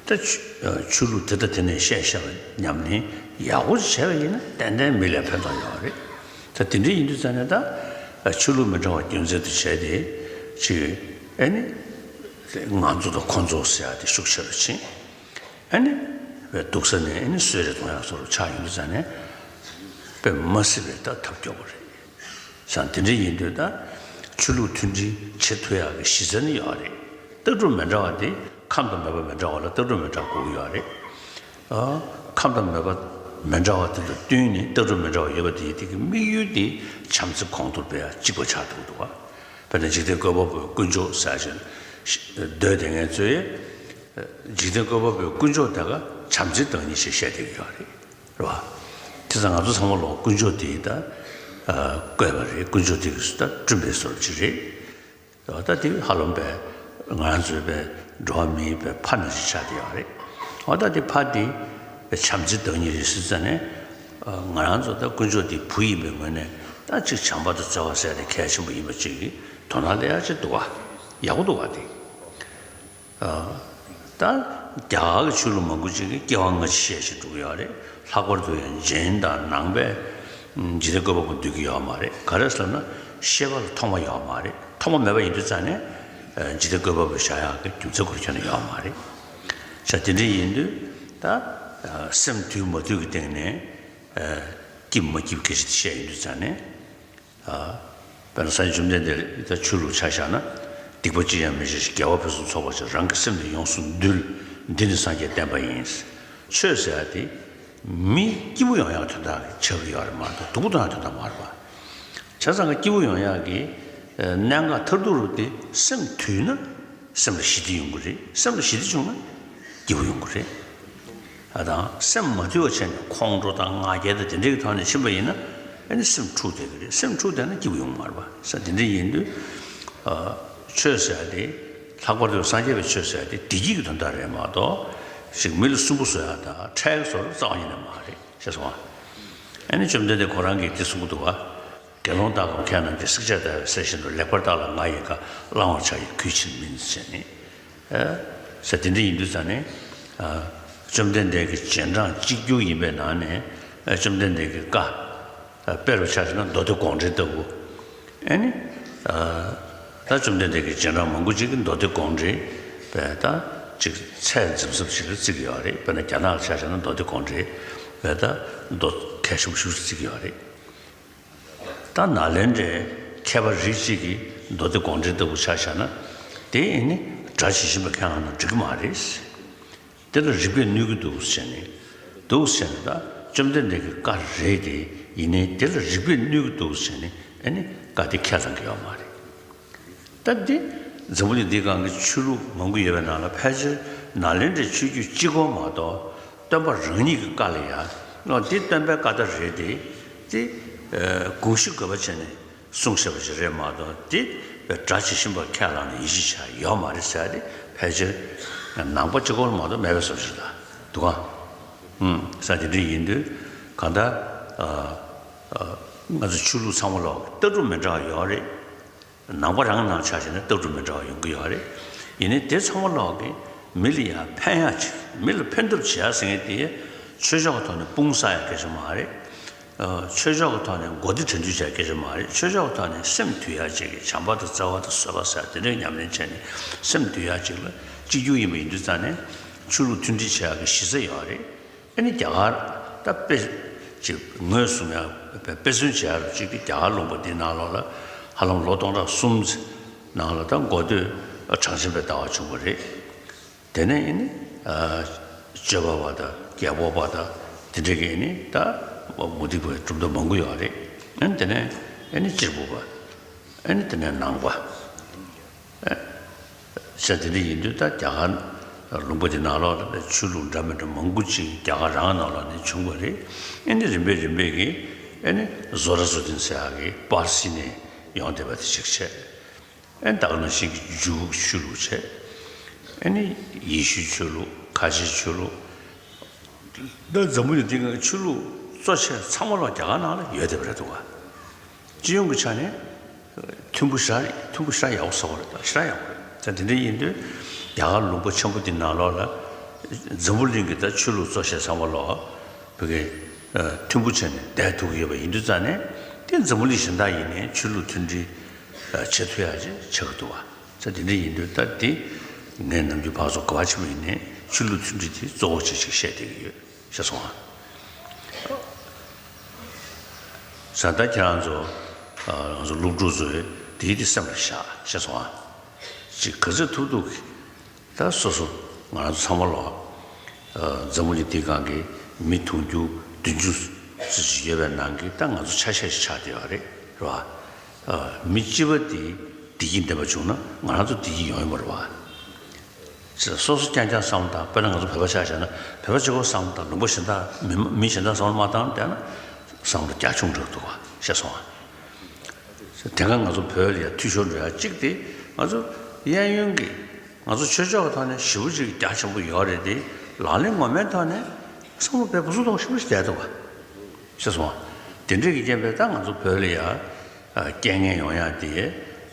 ད་ཆོས་ཨ་ཆོས་ལུགས་དེ་དང་དེ་ནས་བཤད་བཤད་པ་ཉམས་ལེན་ཡག་པོ་བྱས་པ་ཡིན་ན་ཏན་ཏན་མི་ལ་ཕན་ཐོགས་ཡོང་བ་རེད། ད་དེ་འདྲ་ཡིན་དུས་ཙང་ནས་ད་ཨ་ཆོས་ལུགས་མི་འདྲ་བ་རྒྱུ་མཚན་དུ་བྱས་ཏེ་ཅིག་ཨ་ནི་ང་ཚོ་དང་ཁོ་ཚོ་ཟེར་ཡག་དེ་ཤུགས་ཆེ་རུ་ཕྱིན། ཨ་ནི་བའི་སྡུག་ས་ནས་ཨ་ནི་གསོད་རེས་གཏོང་ཡག་སོགས་ཆགས་ཡོང་དུས་ཙང་ནས་དཔེ་མ་སྲིད་པའི་ད་ཐབས་སྐྱོ་པོ་རེད། བྱས་ཙང་དེ་འདྲ་ཡིན་དུས་ད་ཆོས་ལུགས་མཐུན་སྒྲིལ་བྱེད་ཐུབ་ཡག་གི་གཞི་རྩ་ནི་ཡོད་རེད། ལྟ་གྲུབ་མི་འདྲ་བ་དེ་ཁམས་དང་མོས་པ་མི་འདྲ་བ་ལ་ལྟ་གྲུབ་མི་འདྲ་དགོས་ཀྱི་ཡོད་རེད། ཨ་ཁམས་དང་མོས་པ་མི་འདྲ་བ་དེ་དང་བསྟུན་ནས་ལྟ་གྲུབ་མི་འདྲ་བ་ཡོད་པ་དེ་ཡིན་དེ་གི་དམིགས་ཡུལ་དེ་བྱམས་བརྩེ་གོང་མཐོར་སྤེལ་ཡག་གཅིག་པ་ཆགས་ཐུབ་འདུག་བ། དཔེར་ན་འཇིག་རྟེན་བཀོད་པ་པོའི་དཀོན་མཆོག་ཟེར་བཞིན་སྡོད་བསྡད་མཁན་ཚོས། འཇིག་རྟེན་བཀོད་པ་པོའི་དཀོན་མཆོག་དེ་ག་བྱམས་བརྩེའི་བདག་ཉིད་ཞེས་བཤད་བསྡད་ཀྱི་ཡོད་རེད། རེད་བ། བྱས་ཙང་ང་ཚོ་ཚང་མ་ལོ་དཀོན་མཆོག་དེ་ད་ཨ་བཀོད་པ་རེད། དཀོན་མཆོག་དེ་གིས་ད་བསྐྲུན་པའི་བཟོ་འདྲ་ཅིག་རེད། ད་དེ་ཧ་ལམ་པའི་ང་རང་ཚོའི་པའི་འགྲོ་བ་མིའི་པའི་ཕ་ནང་བཞིན་ཆགས་བསྡད་ཡོད་རེད། འོ་ད་དེ་ཕ་དེ་བྱམས་བརྩེའི་བདག་ཉིད་རེད་ཟེར་ཙང་ནས། ང་རང་ཚོ་ད་དཀོན་མཆོག་དེའི་བུ་ཡིན་པའི་ངོས་ནས་ད་ཅིག་བྱམས་པ་དང་བརྩེ་བ་ཟེར་དེ་གལ་ཆེན་པོ་ཡིན་པ་ཅིག་གི་དོ་སྣང་སླེབས་ཡག་ཅིག་འདུག་བ། ཡག་པོ་འདུག་བ་དེ། ད་རྒྱ་གར་གྱི་ཆོས་ལུགས་མང་པོ་ཅིག་གིས་སྐྱེ་བ་སྔ་ཕྱི་བཤད་བཞིན་འགྲོ་གི་ཡོད་རེད། ལྷག་པར་དུ་ཡང་ཇེན་དང་ནང་པས་འཇིག་རྟེན་བཀོད་པ་པོ་འདོད་ཀྱི་ཡོད་མ་རེད། ག་རེ་ཟེར་ན་ཤེས་པ་ལ་ཐོག་མ་ཡོད་མ་རེད། ཐོག་མ་མེད་པ་ཡིན་དུས་ཙང་ནས་འཇིག་རྟེན་བཀོད་པ་པོ་བཞག་ཡག་གི་རྒྱུ་མཚན་ཁོ་རང་ཁྱོན་ནས་ཡོད་མ་རེད། བྱས་དེ་འདྲ་ཡིན་དུས་ད་སེམས་དུལ་མ་དུལ་གྱི་སྟེང་ནས་སྐྱིད་མ་སྐྱིད་སྐད་ཆ་དེ་བཤད་ཡོང་དུས་ཙང་ནས། དཔེར་ན་སངས་རྒྱས་བཅོམ་ལྡན་འདས་ད་ཆོས་ལུགས་ཆ་བཞག་ན། སྡིག་པ་ཅི་ཡང་མི་བྱ་ཞིང་། དགེ་བ་ཕུན་སུམ་ཚོགས་པར་བྱ། རང་གི་སེམས་ནི་ཡོངས་སུ་འདུལ། འདི་ནི་སངས་རྒྱས་བསྟན་པ་ཡིན། ཆོས་ཟེར་ཡ་དེ་མི་སྐྱིད་པོ་ཡོང་ཡག་དོན་དག་གི་ཆགས་ཀྱི་ཡོད་རེད་མ་གཏོགས་སྡུག་པོ་གཏོང་ཡག་དོན་དག་མ་རེད་པ། བྱས་ཙང་ཀ་སྐྱིད་པོ་ཡོང་ཡག་གི་གནད་འགག་མཐར་ཐུག་རུ་དེ་སེམས་དུལ་ན་སེམས་ལ་ཞི་བདེ་ཡོང་གི་རེད། སེམས་ལ་ཞི་བདེ་བྱུང་ན་སྐྱིད་པོ་ཡོང་གི་རེད། ཨ་དང་སེམས་མ་དུལ་བ་བྱས་ནས་ཁོང་ཁྲོ་དང་ང་རྒྱལ་དང་དེ་འདྲའི་ཐོག་ནས་ཕྱིན་པ་ཡིན་ན། ཨ་ནི་སེམས་འཁྲུགས་བསྡད་ཀྱི་རེད། སེམས་འཁྲུགས་བསྡད་ན་སྐྱིད་པོ་ཡོང་གི་མ་རེད་པ། ས་དེ་འདྲ་ཡིན་དུས། ཨ་ཆོས་ཟེར་ཡ་དེ་ལྷག་པར་དུ་སངས་རྒྱས་པའི་ཆོས་ཟེར་ཡ་དེ་བདེ་སྐྱིད་ཀྱི་དོན་དག་རེད་མ་གཏོགས། ཞིག་མི་ལ་སུན་པོ་བཟོ་ཡ་དང་ཁྲལ་བཟོ་རུ་རྩ་བ་ཉིད་ནས་མ་རེད་ཤེས་སོང་ཨ། ཨ་ནི་བཅོམ་ལྡན་འདས་ཁོ་རང་གིས་དེ་གསུང་གི་འདུག་བ། དགེ་སློང་དག་གམ་མཁས་རྣམས་ཀྱིས། བསྲེགས་བཅད་བརྡར་བའི་གསེར་བཞིན་དུ། ལེགས་པར་བརྟགས་ལ་ང་ཡི་བཀའ། བླང་བར་བྱ་ཡི་གུས་ཕྱིར་མིན། ཟེར་ནས། ཨ་ཟེར་དེ་འདྲ་ཡིན་དུས་ཙང་ནས། ཨ་བཅོམ་ལྡན་འདས་ཀྱི་རྗེས་འབྲང་གཅིག་གྱུར་ཡིན་པའི་ནང་ནས། ཨ་བཅོམ་ལྡན་འདས་ཀྱི་བཀའ། ཨ་དཔེ་རུ་ཆ་བཞག་ན་མདོ་སྡེ་དགོངས་འགྲེལ་ལྟ་བུ། ཨ་ནི། ཨ་ད་བཅོམ་ལྡན་འདས་ཀྱི་རྗེས་འབྲང་མང་པོ་ཅིག་གིས་མདོ་སྡེ་དགོངས་འགྲེལ་བས་ད་ཅིག་ཚད་འཛིན་ས་ཞིག་ལ་བརྩི་གི་ཡོད་རེད། དཔེར་ན་རྒྱ་ནག་ལ་ཆ་བཞག་ན་མདོ་སྡེ་དགོངས་འགྲེལ་བས་ད་མདོ་གལ་ཆེན་པོ་ཞིག་ཏུ་བརྩི་གི་ཡོད་རེད། ད་ནཱ་ལེནྡྲའི་མཁས་པ་རིགས་གཅིག་གིས་མདོ་སྡེ་དགོངས་འགྲེལ་ལྟ་བུ་ཆ་བཞག་ན། དེ་ཨེ་ནི་སྒྲ་ཇི་བཞིན་པ་ཁས་བླངས་ན་འགྲིག་གི་མ་རེད། དེ་ལ་རིགས་པས་གནོད་ཀྱི་འདུག་ཟེར་ནས། འདུག་ཟེར་ནས་ད་བཅོམ་ལྡན་འདས་ཀྱི་བཀའ་རེད་དེ། ཡིན་ནའི་དེ་ལ་རིགས་པས་གནོད་ཀྱི་འདུག་ཟེར་ནས་ཨེ་ནི་བཀའ་དེ་ཁས་བླང་གི་ཡོད་མ་རེད། ད་འདི་འཛམ་བུ་གླིང་འདིའི་སྒང་གི་ཆོས་ལུགས་མང་པོ་ཡོད་པའི་ནང་ལ་ཕལ་ཆེར་ནཱ་ལེནྡྲའི་ཆོས་བརྒྱུད་གཅིག་པོ་མ་གཏོགས་སྟོན་པ་རང་ཉིད་ཀྱི་བཀའ་ལ་ཡང་ཨ་འདི་སྟོན་པའི་བཀའ་ལྟར་རེད་དེ། དེ་ཨ་དགོངས་གཞི་དགོས་པ་བྱས་ནས་གསུངས་བཞག་པ་ཞིག་རེད་མ་གཏོགས། དེ་སྒྲ་ཇི་བཞིན་པ་ཁས་བླངས་ནས་ཡིད་ཆེས་བྱ་ཡོད་མ་རེད་ཟེར་ཡ་དེ་ཕལ་ཆེར་ནང་པ་གཅིག་པོ་མ་གཏོགས་མེད་པའི་བཟོ་ཞིག་ལ་འདུག་ག་ཨུམ་ས་དེ་འདྲ་ཡིན་དུས་གང་ལྟར་ཨ་ཨ་ང་ཚོ་ཆོས་ལུགས་ཚང་མ་ལ་ལྟ་གྲུབ་མི་འདྲ་བ་ཡོད་རེད། ནང་པ་རང་ནང་ཆ་བཞག་ན་ལྟ་གྲུབ་མི་འདྲ་བ་ཡོང་གི་ཡོད་རེད། ཡིན་ནའི་དེ་ཚང་མ་ལོག་གི་མི་ལ་ཡང་ཕན་ཡག་ཅིག་མི་ལ་ཕན་ཐབས་བྱེད་ཡག་ཟེར་མཁན་དེ་ཆོས་ཕྱོགས་ཀྱི་ཐོག་ནས་དཔུང་གསར་ཡག་སྐད་ཆ་མ་རེད། ཨ་ཆོས་ཕྱོགས་ཀྱི་ཐོག་ནས་མགོ་བདེ་དྲན་འདུན་བྱེད་ཡག་སྐད་ཆ་མ་རེད། ཆོས་ཕྱོགས་ཀྱི་ཐོག་ནས་སེམས་དུལ་ཡག་ཅིག་གི་བྱམས་པ་དང་བརྩེ་བ་དང་བཟོད་པ་ཟེར་དེ་འདྲའི་ཉམས་ལེན་བྱས་ནས་སེམས་དུལ་ཡག་ཅིག་ལ་གཅིག་གྱུར་ཡིན་པ་ཡིན་དུས་ཙང་ནས་ཆོས་ལུགས་མཐུན་སྒྲིལ་བྱེད་ཡག་གི་གཞི་རྩ་ཡོད་རེད། ཨ་ནི་རྒྱ་གར་ད་དཔེ་ཅིག་ངོས་བཟུང་ཡ་དཔེ་མཚོན་བྱེད་ཡ་ཅིག་གི་རྒྱ་གར་ལུང་པ་འདི་ནང་ལོགས་ལ་ཧ་ལམ་ལོ་སྟོང་ཕྲག་གསུམ་ནང་ལ་ད་འགོ་སྟོད་གྲངས་ཅན་པའི་ཟླ་བ་བྱུང་བ་རེད། དེ་ནས་ཨ་ནི་ཨ་སྤྱོད་པ་པ་དང་རྒྱལ་པོ་པ་དང་དེ་འདྲ་གི་ཨ་ནི་ད་མུ་སྟེགས་པའི་གྲུབ་མཐའ་མང་པོ་ཡོད་རེད། ཨ་ནི་དེ་ནས་ཨ་ནི་གཅེར་བུ་པ། ཨ་ནི་དེ་ནས་ནང་པ། ཨ་ས་དེ་འདྲ་ཡིན་དུས་ད་རྒྱ་གར་ལུང་པ་འདི་ནང་ལོགས་ལ་ཆོས་ལུགས་འདྲ་མི་འདྲ་མང་པོ་ཅིག་རྒྱ་གར་རང་ནང་ལོགས་ནས་བྱུང་བ་རེད། ཨ་ནི་རིམ་པས་རིམ་པས་ཀྱིས་ཨ་ནི་བཟོ་ལྟ་བཟོ་ལྡན་ཟེར་ཡག་གི་པར་སི་ནས་ཡོང་བསྡད་པ་དེ་གཅིག་བྱས། ཨ་ནི་ད་ག་ནང་བཞིན་གྱི་འཇུག་ཆོས་ལུགས་བྱས། ཨ་ནི་ཡེ་ཤུའི་ཆོས་ལུགས། ཁ་ཆེའི་ཆོས་ལུགས། ད་འཛམ་བུ་གླིང་འདི་ག་ཆོས་ལུགས་གཙོ་ཆེ་ཚང་མ་ལོག་རྒྱ་གར་ནང་ལ་ཡོད་བསྡད་པ་རེད་འདུག་ག་སྤྱི་ཡོངས་ཀྱི་ཆ་ནས་མཐུན་པོ་ཞེ་དྲག་མཐུན་པོ་ཞེ་དྲག་ཡག་པོ་བཟོ་བ་རེད། ད་ཞེ་དྲག་ཡག་པོ་རེད། ད་དེ་འདྲ་ཡིན་དུས་རྒྱ་གར་ལུང་པ་ཆེན་པོ་འདི་ནང་ལོགས་ལ་འཛམ་བུ་གླིང་གི་ད་ཆོས་ལུགས་གཙོ་ཆེ་ཚང་མ་ལོག་བོད་སྐད་མཐུན་པོ་བྱས་ནས་བསྡད་ཐུབ་ཀྱི་ཡོད་པ་ཡིན་དུས་ཙང་ནས། དེ་འཛམ་བུ་གླིང་གཞན་དག་ཡིན་ནའི་ཆོས་ལུགས་མཐུན་སྒྲིལ་བྱེད་ཐུབ་ཡག་ཅིག་ཆགས་ཀྱི་འདུག་བ། ད་དེ་འདྲ་ཡིན་དུས་ད་དེ་ངས་ནམ་རྒྱུན་ཕར་ཚུར་ག་པར་ཕྱིན་པ་ཡིན་ནའི་ཆོས་ལུགས་མཐུན་སྒྲིལ་དེ་གཙོ་བོ་བྱས་ཅིག་བཤད་བསྡད་ཀྱི་ཡོད། ཤེས་སོང་ཨ། ས་ད་ཁྱེད་རང་ཚོ་ཨ་རང་ཚོ་སློབ་ཕྲུག་ཚོས་དེའི་དེ་སེམས་ལ་བཞག་ཤེས་སོང་ཨ། ཅིག་ག་ཚོད་ཐུབ་ཐུབ་ཀྱིས་ད་སོ་སོ་ང་རང་ཚོ་ཚང་མ་ལོག་ཨ་འཛམ་བུ་གླིང་འདིའི་སྒང་གི་མི་དུང་ཕྱུར་བདུན་ཅུ་ཙམ་ཞིག་ཡོད་པའི་ནང་གི་ད་ང་ཚོ་ཆ་ཤས་ཤིག་ཆགས་བསྡད་ཡོད་རེད། རེད་བ། ཨ་མི་གཅིག་པ་དེ་བདེ་སྐྱིད་ལྡན་པ་བྱུང་ན་ང་རང་ཚོ་བདེ་སྐྱིད་ཡོང་ཡོད་མ་རེད་བ། ཅེས་སོ་སོ་རྐྱང་རྐྱང་བསམ་བློ་བཏང་། དཔེར་ན་ང་ཚོ་བོད་པ་ཆ་བཞག་ན་བོད་པ་གཅིག་པོ་བསམ་བློ་བཏང་། ལུང་པ་གཞན་དག་མི་མི་གཞན་དག་བསམ་བློ་མ་བཏང་བསྡད་ན་བསམ་བློ་རྒྱ་ཆུང་དྲགས་འདུག་བ་ཤེས་སོང་ཨ། དེ་སྔ་ང་ཚོ་བོད་ལ་ཡ་འཐུས་ཤོར་འགྲོ་ཡ་གཅིག་དེ་ང་ཚོ་གཡས་གཡོན་གྱི་ང་ཚོ་ཆོས་ཕྱོགས་ཀྱི་ཐོག་ནས་ཞེ་པོ་ཅིག་རྒྱ་ཆེན་པོ་ཡོད་རེད་དེ། ལག་ལེན་ངོ་མའི་ཐོག་ནས་བསམ་བློ་དཔེ་སྦུ་སུ་ཐོག་ཞེ་པོ་ཅིག་བསྡད་འདུག་བ། ཤེས་སོང་ཨ། དེ་འདྲའི་གི་རྐྱེན་པས་ད་ང་ཚོ་བོད་ལ་ཡ་རྐྱེན་ངན་ཡོང་ཡ་དེ་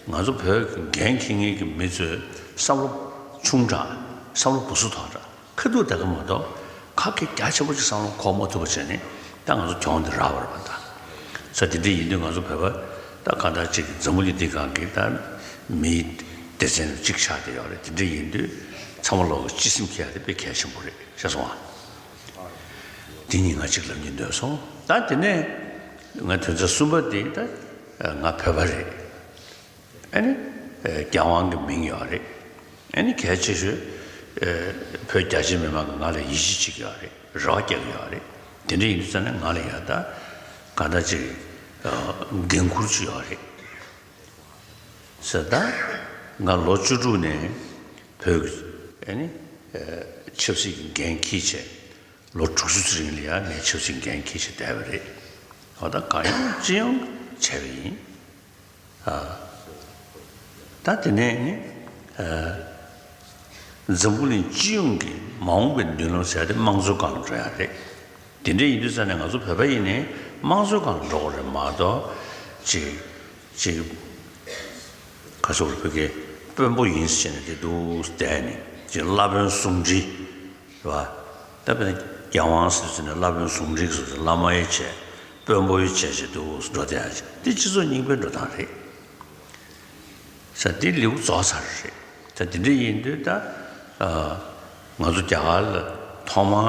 ང་ཚོ་བོད་ཀྱི་འགན་འཁྱེར་མཁན་གྱི་མི་ཚོས་བསམ་བློ་ཆུང་དྲགས། བསམ་བློ་སྦུ་སུ་ཐོག་དྲགས། ཁ་ཐུག་དེ་ག་མ་གཏོགས་ཁ་སྐད་རྒྱ་ཆེན་པོ་ཅིག་བསམ་བློ་འཁོར་མ་ཐུབ་པ་བྱས་ནས་ད་ང་ཚོ་གྱོང་དེ་རག་པ་རེད་པ། ད་ས་དེ་འདྲ་ཡིན་དུས་ང་ཚོ་བོད་པ་ད་གང་ལྟར་ཅིག་འཛམ་བུ་གླིང་འདི་སྒང་གི་ད་མིའི་སྡེ་ཚན་གཅིག་ཆགས་བསྡད་ཡོད་རེད། དེ་འདྲ་ཡིན་དུས་ཚང་མ་ལོག་གི་སྤྱི་སེམས་འཁྱེར་ཡ་དེ་དཔེ་གལ་ཆེན་པོ་རེད་ཤེས་སོང་ཨ། དེ་ཉིད་ང་གཅིག་ལབ་སྙིང་འདོད་སོང་། ད་དེ་ནས་ང་དོན་ཚན་གསུམ་པ་དེ་ད་ང་བོད་པ་རེད། ཨ་ནི། རྒྱལ་དབང་གི་མིང་ཡོད་རེད། ཨ་ནི་གལ་ཆེ་ཤོས། བོད་རྒྱ་ཆེ་མི་མང་གིས་ང་ལ་ཡིད་ཆེས་བྱེད་ཀྱི་ཡོད་རེད། རེ་བ་རྒྱག་གི་ཡོད་རེད། དེ་འདྲ་ཡིན་དུས་ཙ་ན་ང་ལ་ཡ་ད་གང་འདྲ་ཅིག་འགན་ཁུར་ཅིག་ཡོད་རེད། ཟེར་ད། ང་ལོ་བཅུ་དྲུག་ནས་བོད་ཀྱི་ཨ་ནི་ཆབ་སྲིད་ཀྱི་འགན་འཁྱེར་བྱས། ལོ་དྲུག་ཅུ་ཙམ་རིང་ལ་ཡང་ངས་ཆབ་སྲིད་འགན་འཁྱེར་བྱས་བསྡད་པ་རེད། འོ་ད་གང་ཡོང་ཅི་ཡོང་བྱས་པ་ཡིན། ཨ། ད་དེ་ནས་ནི། ཨ། འཛམ་བུ་གླིང་སྤྱི་ཡོངས་ཀྱི་མ་འོངས་པའི་མདུན་ལམ་ཟེར་དེ་དམངས་གཙོའི་སྒང་ལ་འགྲོ་ཡ་རེད། དེ་འདྲ་ཡིན་དུས་ཙ་ནས་ང་ཚོ་བོད་པ་ཡིན་ནའི་དམངས་གཙོའི་སྒང་ལ་འགྲོ་དགོས་རེད་མ་གཏོགས། ཅིག་ཅིག་ག་ཚོད་བོད་སྐད་དཔོན་པོ་ཡིན་ཟེར་ནས་དེ་འདུག་བསྡད་ནས་ཅིག་བླ་དཔོན་ཟུང་འབྲེལ། རེད་བ། ད་དཔེར་ན་རྒྱལ་དབང་ཟེར་ཟེར་ནས་བླ་དཔོན་ཟུང་འབྲེལ་ཟེར་བླ་མ་ཡི་བྱས་དཔོན་པོ་ཡི་བྱས་བྱས་འདུག་འགྲོ་བསྡད་ཡ་ཅིག་འདི་སྤྱི་ཚོགས་རྙིང་པའི་འགྲོ་སྟངས་རེད། ས་འདི་ལེའུ་རྫོགས་ཚར་རེད། ད་འདི་འདྲ་ཡིན་དུས་ད། ཨ། ང་ཚོ་རྒྱ་གར་ལ་ཐོག་མར་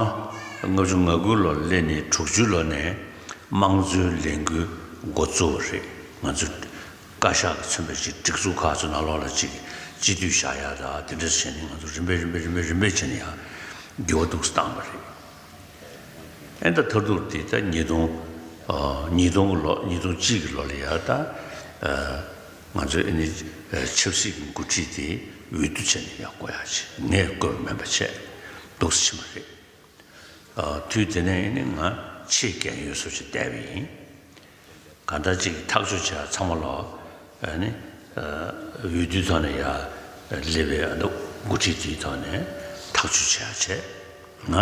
ལྔ་བཅུ་ང་དགུ་ལོར་སླེབས་ནས་དྲུག་ཅུ་ལོ་ནས་དམངས་གཙོའི་ལས་འགུལ་འགོ་བཙུགས་པ་རེད། ང་ཚོ་བཀའ་ཤག་གིས་མཚོན་པའི་ཅིག་སྒྲིག་འཛུགས་ཁག་ཚོ་ནང་ལོགས་ལ་ཅིག་སྤྱི་འཐུས་བཞག་ཡ་ད་དེ་འདྲ་བྱས་ནས་ང་ཚོ་རིམ་པས་རིམ་པས་རིམ་པས་རིམ་པས་བྱས་ནས་ཡང་འགྱུར་བ་འདུག་སེ་བཏང་པ་རེད། ཨེ་ད་མཐར་ཐུག་དེ་ད་ཉིས་སྟོང་། ཨ། ཉིས་སྟོང་གི་ལོ་ཉིས་སྟོང་གཅིག་གི་ལོ་ལ་ཡ་ད། ཨ། ང་ཚོའི་ཨ་ནི་ཆབ་སྲིད་ཀྱི་འགོ་ཁྲིད་དེ་འོས་བསྡུ་བྱས་ནས་ཡར་བསྐོ་ཡག་ཅིག་ངས་བསྐོས་པ་མིན་པ་བྱས་འདུག་སེ་ཕྱིན་པ་རེད། ཨ། དུས་དེ་ནས་ཨ་ནི་ང་ཆེས་རྒན་ཡོལ་བཟོ་ཅིག་བསྡད་པ་ཡིན། གང་ལྟར་ཅིག་ཐག་གཅོད་བྱས་ཚང་མ་ལོག་ཨ་ནི། ཨ། འོས་བསྡུའི་ཐོག་ནས་ཡར་སླེབས་པའི་ཨ་ནི་འགོ་ཁྲིད་དེའི་ཐོག་ནས་ཐག་གཅོད་བྱས་བྱས། ང་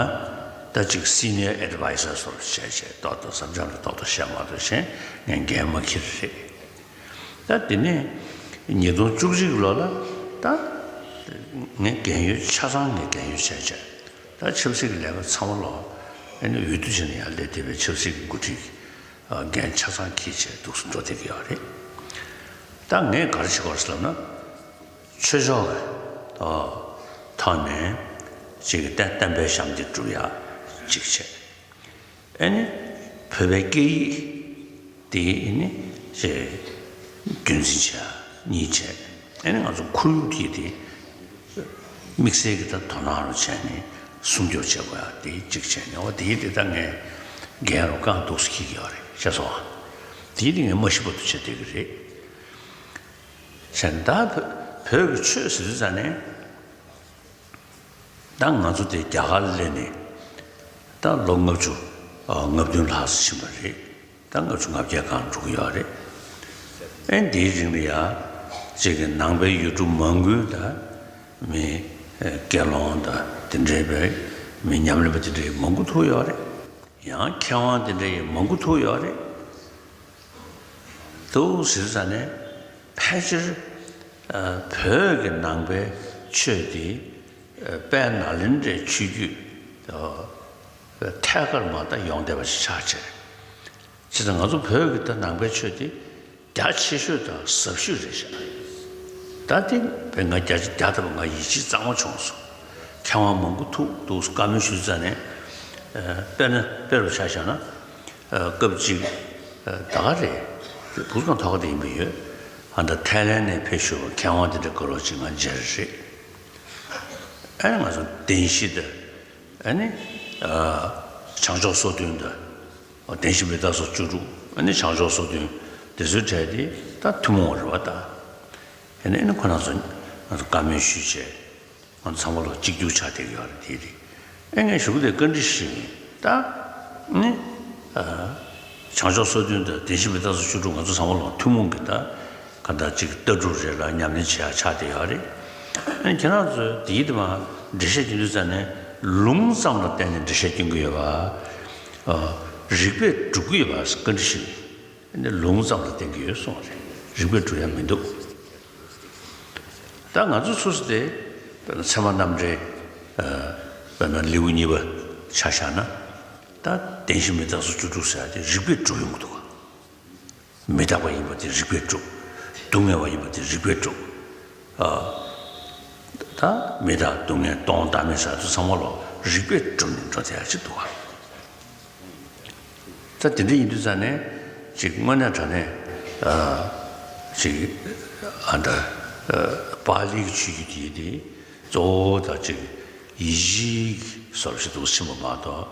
ད་ཅིག་སི་ནི་ཡར་ཨེ་ཌི་ཝའི་ཟར་བཟོ་འདྲ་བྱས་བྱས་ཏོག་ཏོག་ཟབ་སྦྱང་འདྲ་ཏོག་ཏོག་བཤད་མ་གཏོགས་གཞན་ངས་འགན་མ་འཁྱེར་རེད། ད་དེ་ནས་ཉིས་སྟོང་བཅུ་གཅིག་ལོ་ལ་ད་ངས་རྒན་ཡོལ་ཆ་ཚང་ངས་རྒན་ཡོལ་བྱས་བྱས། ད་ཆབ་སྲིད་ཀྱི་ལས་ཀ་ཚང་མ་ལོག་ཨ་ནི་འོས་བསྡུ་བྱས་ནས་ཡར་སླེབས་བསྡད་པའི་ཆབ་སྲིད་ཀྱི་འགོ་ཁྲིད་ཀྱི་འགན་ཆ་ཚང་འཁྱེར་བྱས་འདུག་སེ་འགྲོ་བསྡད་ཀྱི་ཡོད་རེད། ད་ངས་ག་རེ་བྱེད་དགོས་རེད་ཟེར་ལབ་ན། ཆོས་ཕྱོགས་ཀྱི་ཐོག་ནས་ཅིག་གཏན་བདེན་པའི་ཞབས་འདེགས་སྒྲུབ་ཡ་གཅིག་བྱས། ཨ་ནི་བོད་པའི་སྐད་ཡིག་དེ་ཨ་ནི་ཅིག་རྒྱུན་འཛིན་བྱས་གཉིས་བྱས། ཨ་ནི་ང་ཚོ་ཁོར་ཡུག་དེ་དེ་དམིགས་བསལ་གྱི་ད་དོ་སྣང་རུ་བྱས་ནས་སྲུང་སྐྱོབ་བྱེད་དགོས་ཡ་དེ་གཅིག་བྱས་ནས། འོ་དེ་དེ་ད་ངས་རྒན་རུ་རྐང་འདུག་སེ་འཁྱེར་གྱི་ཡོད་རེད་ཤེས་སོང་ཨ། དེ་དེ་ངས་མ་ཤི་བར་དུ་བྱེད་བསྡད་ཀྱི་རེད། གཞན་ད་བོད་བོད་ཀྱི་ཆོས་ཟེར་དུས་ཙ་ནས། ད་ང་ཚོ་དེ་རྒྱ་གར་ལ་སླེབས་ནས་ད་ལོ་ལྔ་བཅུ། ཨ། ལྔ་བདུན་ལྷག་ཙམ་ཕྱིན་པ་རེད། ད་ལྔ་བཅུ་ང་བརྒྱད་སྒང་འགྲོ་གི་ཡོད་རེད། ཨེ་འདིའི་རིང་ལ་ཡ་ཅིག་གི་ནང་པའི་ཡུལ་གྲུ་མང་པོའི་ད་མི། ཨེ། དགེ་སློང་ད་དེ་འདྲའི་བའི་མི་ཉམས་ལེན་པ་དེ་འདྲའི་མང་པོ་ཐུག་ཡོད་རེད། ཡང་མཁས་དབང་དེ་འདྲའི་མང་པོ་ཐུག་ཡོད་རེད། འདུག་ཟེར་ཙ་ནས་ཕལ་ཆེར། ཨ། བོད་ཀྱི་ནང་པའི་ཆོས་དེ། ཨ། དཔལ་ནཱ་ལེནྡྲའི་ཆོས་བརྒྱུད། ཨ། ཐད་ཀར་མ་ད་ཡོང་བསྡད་པ་ཞིག་ཆགས་བྱས། བྱས་ཙང་ང་ཚོ་བོད་ཀྱི་ད་ནང་པའི་ཆོས་དེ་རྒྱ་ཆེ་ཤོས་དང་ཟབ་ཤོས་རེད་ཤག་ད་དེ་བས་ང་རྒྱ་རྒྱ་ལྟ་བུ་ང་ཡིད་ཆེས་གཙང་མ་བྱུང་སོང་། མཁས་དབང་མང་པོ་ཐུག་འདུག་བཀའ་མོལ་ཞུས་ཙ་ནས། ཨ། དཔེར་ན་དཔེ་རུ་ཆ་བཞག་ན། ཨ། སྐབས་གཅིག་ཨ། ད་ག་རེད། བུ་སྒང་ཐོག་ཁ་དེ་ཡིན་པ་ཡོད། ཨ། ད་ཐའི་ལན་ནས་ཕེབས་བཞུགས་པ་མཁས་དབང་དེ་འདྲ་སྐོར་ལ་ཅིག་ང་མཇལ་རེད། ཨ་ནི་ང་ཚོ་བདེན་བཞི་དང་། ཨ་ནི། ཨ། བྱང་ཕྱོགས་སོ་བདུན་དང་། བདེན་བཞི་མི་རྟག་སོགས་བཅུ་དྲུག་ཨ་ནི་བྱང་ཕྱོགས་སོ་བདུན་དེ་ཚོའི་གྲས་དེ་ད་ཐུན་མོང་བ་རེད་བ་ད། ཨ་ནི་ཨ་ནི་ཁོ་རང་ཚོ་ང་ཚོ་བཀའ་མོལ་ཞུས་བྱས། ང་ཚོ་ཚང་མ་ལོ་གཅིག་གྱུར་ཆགས་བསྡད་ཀྱི་ཡོད་རེད། དེ་རེད། ཨེ་ངས་ཞུ་གི་དེ་བཀའ་འདྲི་ཞུ་ཡིན། ད་ནི་ཨ་བྱང་ཕྱོགས་སོ་བདུན་དང་བདེན་བཞི་མི་རྟག་སོགས་བཅུ་དྲུག་ང་ཚོ་ཚང་མ་ལོ་ཐུན་མོང་གི་ད་ག་འདྲ་ཅིག་ལྟ་གྲུབ་རེད་ལ་ཉམས་ལེན་བྱེད་ཡག་ཆགས་བསྡད་ཡོད་རེད། ཨེ་ཁྱེད་རང་ཚོས་དེའི་དེ་མ་འགྲེལ་བཤད་སྐྱོན་དུས་ཙམ་ནས་ལུང་ཙམ་ལ་བརྟེན་ནས་འགྲེལ་བཤད་སྐྱོན་གྱི་ཡོད་པ། ཨ་རིགས་པས་སྒྲུབ་ཀྱི་ཡོད་པ་བཀའ་འདྲི་ཞུ་ཡིན། ནི་ལུང་ཙམ་ལ་བརྟེན་གྱི་ཡོད་གསུངས་པ་རེད། རིགས་པས་སྒྲུབ་ཡ་མི་འདུག་ད་ང་ཚོ་སོ་སོ་དེ་དཔེར་ན་ཚད་མ་རྣམ་འགྲེལ། ཨ་དཔེར་ན་ལེའུ་གཉིས་པ་ཆ་བཞག་ན། ད་བདེན་བཞི་མི་རྟག་སོགས་བཅུ་དྲུག་ཟེར་ཡ་དེ་རིགས་པས་སྒྲུབ་ཡོང་གི་འདུག་མི་རྟག་པ་ཡིན་པ་དེ་རིགས་པས་སྒྲུབ། སྡུག་བསྔལ་བ་ཡིན་པ་དེ་རིགས་པས་སྒྲུབ། ཨ་ད་མི་རྟག་སྡུག་བསྔལ་སྟོང་བདག་མེད་ཟེར་ཡ་དེ་ཚང་མ་ལོ་རིགས་པས་སྒྲུབ་ནས་འགྲོ་བསྡད་ཡ་ཅིག་འདུག་ག་ད་དེ་འདྲ་ཡིན་དུས་ཙང་ནས་ཅིག་དངོས་གནས་དྲང་གནས་ཨ་ཅིག་ཨ་འདྲ་ཨ་པཱ་ལིའི་ཆོས་བརྒྱུད་དེ་དེ་གཙོ་བོ་ད་ཅིག་ཡིད་བཞིན་གྱི་བཟོ་འདྲ་ཞིག་འདུག་ཕྱིན་པ་མ་གཏོགས་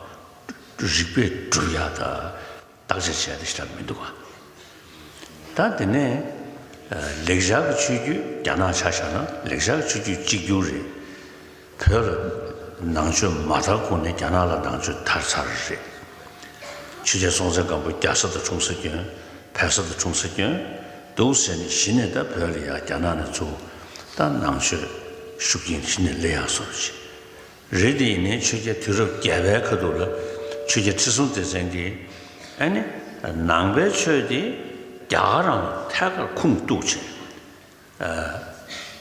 རིགས་པས་སྒྲུབ་ཡ་ད་བརྟག་དཔྱད་བྱས་ཏེ་ཞེ་དྲག་མི་འདུག་ག་ད་དེ་ནས་ལེགས་སྦྱར་གྱི་ཆོས་བརྒྱུད་རྒྱ་ནག་ཆ་བཞག་ན་ལེགས་སྦྱར་གྱི་ཆོས་བརྒྱུད་གཅིག་གྱུར་རེད། བོད་ལ་ནང་ཆོས་མ་དར་གོང་ནས་རྒྱ་ནག་ལ་ནང་ཆོས་དར་ཚར་རེད། ཆོས་རྒྱལ་སྲོང་བཙན་སྒམ་པོ་རྒྱ་བཟའ་དང་འཁྲུངས་ས་སྐྱོན། བལ་བཟའ་དང་འཁྲུངས་ས་སྐྱོན། འདུག་ཟེར་ནས་གཞི་ནས་ད་བོད་ལ་ཡ་རྒྱ་ནག་ནས་ཚུར་ད་ནང་ཆོས་ཤུགས་རྐྱེན་གཞི་ནས་སླེབས་ཡག་བཟོ་འདྲ་ཅིག་རེད། དེ་ཡིན་ནའི་ཆོས་རྒྱལ་དུས་རབས་བརྒྱད་པའི་ཁ་ཐུག་ལ་ཆོས་རྒྱལ་ཁྲི་སྲོང་ལྡེ་བཙན་གྱིས་ཨ་ནི་ནང་པའི་ཆོས་དེ་རྒྱ་གར་རང་ཐད་ཀར་ཁུངས་གཏུགས་བྱས།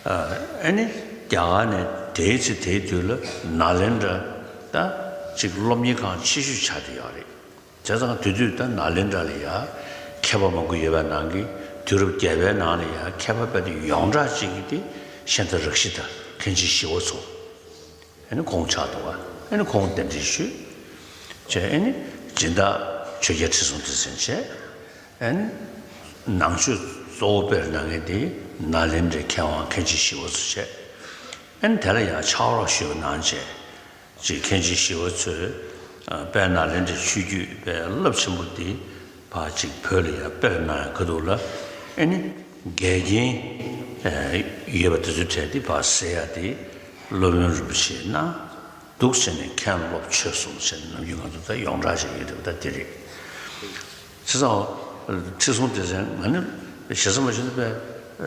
ཨ་ཨ་ནི་རྒྱ་གར་ནས་དེའི་ཚེ་དེའི་དུས་ལ་ནཱ་ལེནྡྲ་ད་ཅིག་སློབ་གཉེར་ཁང་ཆེ་ཤོས་ཆགས་བསྡད་ཡོད་རེད། བྱས་ཙང་དེ་དུས་ད་ནཱ་ལེནྡྲ་ལ་ཡ་མཁས་པ་མང་པོ་ཡོད་པའི་ནང་གི་དུས་རབས་བརྒྱད་པའི་ནང་ལ་ཡ་མཁས་པ་དཔེ་དེ་ཡོངས་གྲགས་ཅིག་གི་དེ་ཤན་ད་རཀྵི་ཏ་མཁན་ཆེན་ཞི་བ་འཚོ། ཨ་ནི་ཁོང་ཆགས་འདུག་བ། ཨ་ནི་ཁོང་གདན་འདྲེན་ཞུས། བྱས་ཨ་ནི་སྦྱིན་བདག་ཆོས་རྒྱལ་ཁྲི་སྲོང་ལྡེ་བཙན་བྱས། ཨ་ནི་ནང་ཆོས་གཙོ་བོ་སྤེལ་གནང་མཁན་དེ་ནཱ་ལེནྡྲའི་མཁས་དབང་མཁན་ཆེན་ཞི་བ་འཚོ་བྱས། ཨ་ནི་དེ་ལ་ཡང་ཕྱག་རོགས་ཞུས་པ་གནང་བྱས། ཅིག་མཁན་ཆེན་ཞི་བ་འཚོས་དཔལ་ནཱ་ལེནྡྲའི་ཆོས་བརྒྱུད་དཔེ་རླབས་ཆེན་པོ་འདི་ཕར་ཅིག་བོད་ལ་ཡང་སྤེལ་གནང་ཡག་གི་འདུག་ལ། ཨ་ནི་འགལ་རྐྱེན་ཡོད་པ་དེ་ཚོའི་གྲས་དེ་ཕར་སེལ་ཡག་དེ་སློབ་དཔོན་རིན་པོ་ཆེས་གནང་འདུག་ཟེར་ནས་མཁན་སློབ་ཆོས་གསུམ་ཟེར་ནས་ནམ་རྒྱུན་ང་ཚོ་ད་ཡོངས་གྲགས་ཤིག་ཡོད་རེད་པ། ད་དེ་རེད། བྱས་ཙང་ཁྲི་སྲོང་ལྡེ་བཙན་ང་ནི་ཞེ་ས་མ་ཞུ་ན་དཔེ་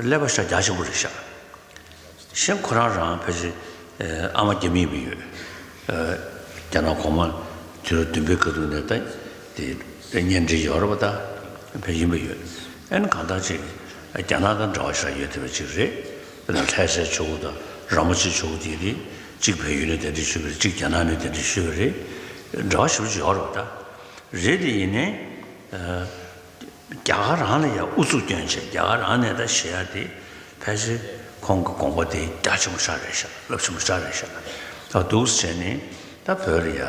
ཀླད་པ་ཤ་རྒྱགས་ཆེན་པོ་རེད་ཤག་གཞན་ཁོ་རང་རང་ཕལ་ཆེར་ཨ་མ་རྒྱ་མི་ཡིན་པ་ཡོད། རྒྱ་ནག་གོང་མ་དུས་རབས་བདུན་པའི་སྐབས་དུས་ནས་ད་དེ་གཉེན་སྒྲིག་ཡོད་རེད་པ། ད་ཕལ་ཡིན་པ་ཡོད། ཨ་ནི་གང་ལྟར་ཅིག་རྒྱ་ནག་དང་འབྲེལ་བ་ཞེ་དྲག་ཡོད་བསྡད་པ་ཅིག་རེད། དཔེར་ན་ལྷ་སའི་ཇོ་བོ་དང་རིན་པོ་ཆེ་ཇོ་བོ་དེ་རེད། གཅིག་བལ་ཡུལ་ནས་གདན་འདྲེན་ཞུས་པ་རེད། གཅིག་རྒྱ་ནག་ནས་གདན་འདྲེན་ཞུས་པ་རེད། འབྲེལ་བ་ཞེ་པོ་ཅིག་ཡོད་རེད་པ། ད་རེད། དེ་ཡིན་ནའི། རྒྱ་གར་རང་ལ་ཡང་ཨུ་ཚུགས་བསྐྱོན་བྱས་རྒྱ་གར་རང་ནས་ད་བཤད་ཡ་དེ་ཕལ་ཆེར་ཁོང་གི་དགོངས་པ་དེ་རྒྱ་ཆེན་པོ་ཤ་རེད་ཤག་རླབས་ཆེན་པོ་ཤ་རེད་ཤག་ད་འདུག་སེ་བྱས་ནས་ད་བོད་ལ་ཡ་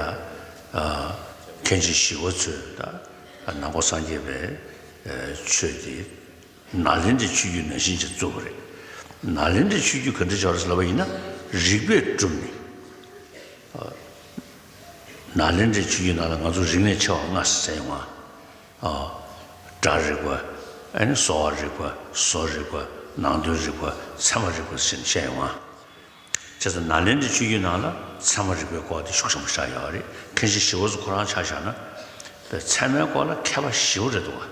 མཁན་ཆེན་ཞི་བ་འཚོས་ད་ནང་པ་སངས་རྒྱས་པའི་ཆོས་དེ་ནཱ་ལེནྡྲའི་ཆོས་བརྒྱུད་ནང་བཞིན་ཅིག་བཙུགས་པ་རེད། ནཱ་ལེནྡྲའི་ཆོས་བརྒྱུད་ག་འདྲ་ཅིག་ཡོད་རེད་ལབ་པ་ཡིན་ན་རིགས་པས་གྲུབ་ནས། ནཱ་ལེནྡྲའི་ཆོས་བརྒྱུད་ནང་ལ་ང་ཚོ་རིག་གནས་ཆེ་བ་ལྔ་ཟེར་ཡོང་ང་། ཨ། སྒྲ་རིག་པ། ཨ་ནི་གསོ་བ་རིག་པ། བཟོ་རིག་པ། ནང་དོན་རིག་པ། ཚད་མ་རིག་པ་ཟེར་ནས་བཤད་ཡོང་ང་། བྱས་ཙང་ནཱ་ལེནྡྲའི་ཆོས་བརྒྱུད་ནང་ལ་ཚད་མ་རིག་པའི་སྐོར་དེ་ཤུགས་ཆེན་པོ་ཆགས་ཡོད་རེད། མཁན་ཆེན་ཞི་བ་འཚོ་ཁོ་རང་ཆ་བཞག་ན་ཚད་མའི་སྐོར་ལ་མཁས་པ་ཞེ་པོ་རེད་འདུག་ག་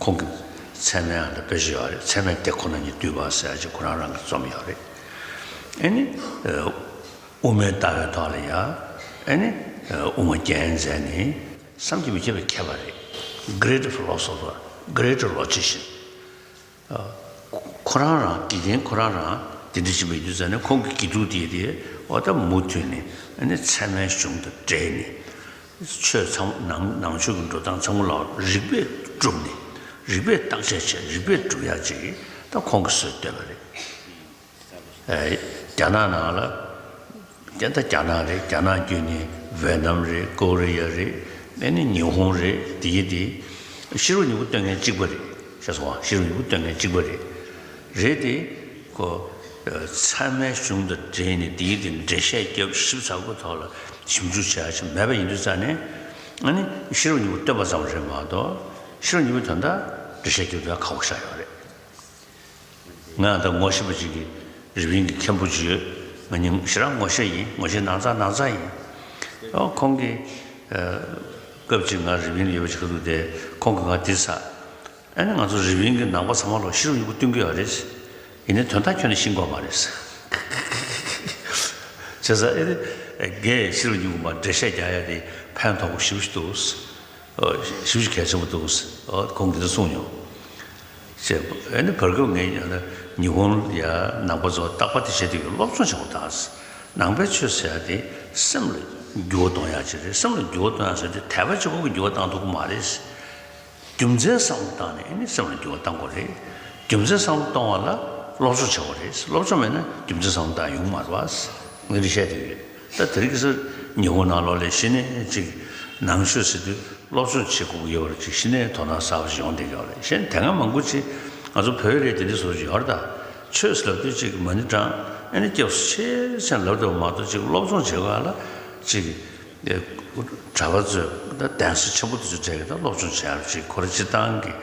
ཁོང་གི་ཚད་མའི་ཨ་འདྲ་དཔེ་ཆ་ཡོད་རེད། ཚད་མའི་སྡེ་ཁོ་ན་ཉིད་བསྡུས་པ་ཟེར་ཡ་ཅིག་ཁོ་རང་རང་གིས་རྩོམ་ཡོད་རེད། ཨ་ནི། དབུ་མའི་ལྟ་བའི་ཐོག་ལ་ཡ། ཨ་ནི། དབུ་མ་རྒྱན་མཛད་ནི་བསམ་གྱིས་མི་ཁྱབ་པའི་མཁས་པ་རེད། Great philosopher, great logician། ཁོ་རང་རང་དགེ་རྒན་ཁོ་རང་རང་དེ་འདྲ་ཞིག་མེད་དུས་ཙང་ནས་ཁོང་གི་དགེ་ཕྲུག་དེ་དེ་འོ་ད་མུ་མཐུད་ནས་ཨ་ནི་ཚད་མའི་གཞུང་དང་འབྲེལ་ནས། ཆོས་ཚང་མ་ནང་ནང་ཆོས་ཀྱི་འགྲོ་སྟངས་ཚང་མ་ལ་རིགས་པས་བསྒྲུབས་ནས་རིགས་པས་བརྟག་དཔྱད་བྱས་རིགས་པས་སྒྲུབ་ཡག་ཅིག་ད་ཁོང་གིས་བཟོས་བསྡད་པ་རེད། ཨེ། རྒྱ་ནག་ནང་ལ་རྒྱ་ད་རྒྱ་ནག་རེད། རྒྱ་ནག་བརྒྱུད་ནས་ཝེ་ནམ་རེད། ཀོ་རི་ཡ་རེད། ཨེ་ནི་ཉི་ཧོང་རེད། དེ་ཡི་དེ་ཤེས་རབ་སྙིང་པོ་སྟོན་མཁན་གཅིག་པ་རེད། ཤེས་སོང་བ། ཤེས་རབ་སྙིང་པོ་སྟོན་མཁན་གཅིག་པ་རེད། རེད་དེ། ཁོ་ཚད་མའི་གཞུང་དང་འབྲེལ་ནས་དེའི་དེ་འགྲེལ་བཤད་རྒྱབ་ཞིབ་ཚགས་པོའི་ཐོག་ལ་ཞིབ་འཇུག་བྱས་ཞིག་མེད་པ་ཡིན་དུས་ཙང་ནས། ཨ་ནི་ཤེས་རབ་སྙིང་པོ་སྟོན་པ་ཙམ་རེད་མ་གཏོགས་ཤེས་རབ་སྙིང་པོའི་དོན་དག་འགྲེལ་བཤད་རྒྱབ་ཡ་ཁག་པོ་ཆགས་ཡོད་རེད། ང་ད་ངོ་ཤེས་པ་ཅིག་གིས་རི་པིན་གྱི་མཁན་པོ་ཅིག་ཡོད། ང་ཉིད་ཞེ་དྲག་ངོ་ཤེས་ཡིན། ངོ་ཤེས་ནང་ཚགས་ནང་ཚགས་ཡིན། ཨོ་ཁོང་གིས་ཨ་སྐབས་གཅིག་ང་རི་པིན་ལ་ཡོད་པ་ཅིག་ཁ་ཐུག་དེ་ཁོང་གིས་ང་འདི་ཟེར། ཨ་ནི་ང་ཚོ་རི་པིན་གྱི་ནང་པ་ཚང་མ་ལ་ཤེས་རབ་སྙིང་པོ་སྟོན་གྱི་ཡོད་རེད། ཡིན་ནའི་དོན་དག་ཁྱོན་ནས་ཤེས་ཀྱི་ཡོད་མ་རེད། བྱས་ཙང་ཨེ་ནི་རྒན་ཤེས་རབ་སྙིང་པོ་མར་འགྲེལ་བཤད་རྒྱག་ཡ་དེ་ཕན་ཐོགས་པོ་ཞེ་པོ་ཅིག་འདུག་ཨོ་ཞེ་པོ་ཅིག་གལ་ཆེན་པོ་འདུག་ཨོ་ཁོང་གིས་འདི་གསུངས་མྱོང་། ཅེས་ཨ་ནི་བར་སྐབས་ངས་ཡང་ན་ཉི་ཧོང་ཡ་ནང་པ་ཚོ་རྟག་པར་དེ་བཤད་དུས་སློབ་སྦྱོང་བྱེད་དགོས་དང་། ནང་པའི་ཆོས་ཟེར་ཡ་དེ་སེམས་ལ་འགྱུར་བ་གཏོང་ཡ་ཅིག་རེད། སེམས་ལ་འགྱུར་བ་གཏོང་ཡ་ཟེར་དེ་དད་པ་གཅིག་པོ་གིས་འགྱུར་བ་གཏང་ཐུབ་ཀྱི་མ་རེད། རྒྱུ་མཚན་བསམ་བློ་བཏང་ནས་ཨ་ནི་སེམས་ལ་འགྱུར་བ་གཏང་དགོས་རེད། རྒྱུ་མཚན་བསམ་བློ་གཏོང་བ་ལ་སློབ་སྦྱོང་བྱེད་དགོས་རེད། སློབ་སྦྱོང་མེད་ན་རྒྱུ་མཚན་བསམ་བློ་བཏང་ཡོང་མ་རེད་པ། ངས་འདི་བཤད་དེ་ཡོད། ད་དེ་རིང་ཁ་སང་ཉི་ཧོང་ནང་ལོགས་ལ་གཞི་ནས་ཅིག་ནང་ཆོས་ཟེར་དུས་སློབ་སྦྱོང་བྱེད་དགོས་ཀྱི་ཡོད་པར་ཅིག་གཞི་ནས་དོ་སྣང་གསར་པ་ཞིག་ཡོང་བསྡད་ཀྱི་ཡོད་རེད། གཞན་དེ་སྔ་མང་པོ་ཅིག་ང་ཚོ་བོད་ལ་དེ་འདྲ་བཟོ་ཞིག་ཡོད་རེད། ད་ཆོས་ཟེར་ལབ་དུས་ཅིག་མ་ཎི་བགྲང་། ཨ་ནི་སྐྱབས་སུ་མཆི་ཟེར་ལབ་དུས་མ་གཏོགས་ཅིག་སློབ་སྦྱོང་བྱེད་དགོས་ལ་ཅིག་གྲྭ་པ་ཚོས་ད་གདན་ས་ཆེན་པོ་དེ་ཚོ་གྲས་ཀྱི་ད་སློབ་སྦྱོང་བྱེད་ཡག་ཅིག་ཁོ་རང་སྤྱིར་བཏང་གི་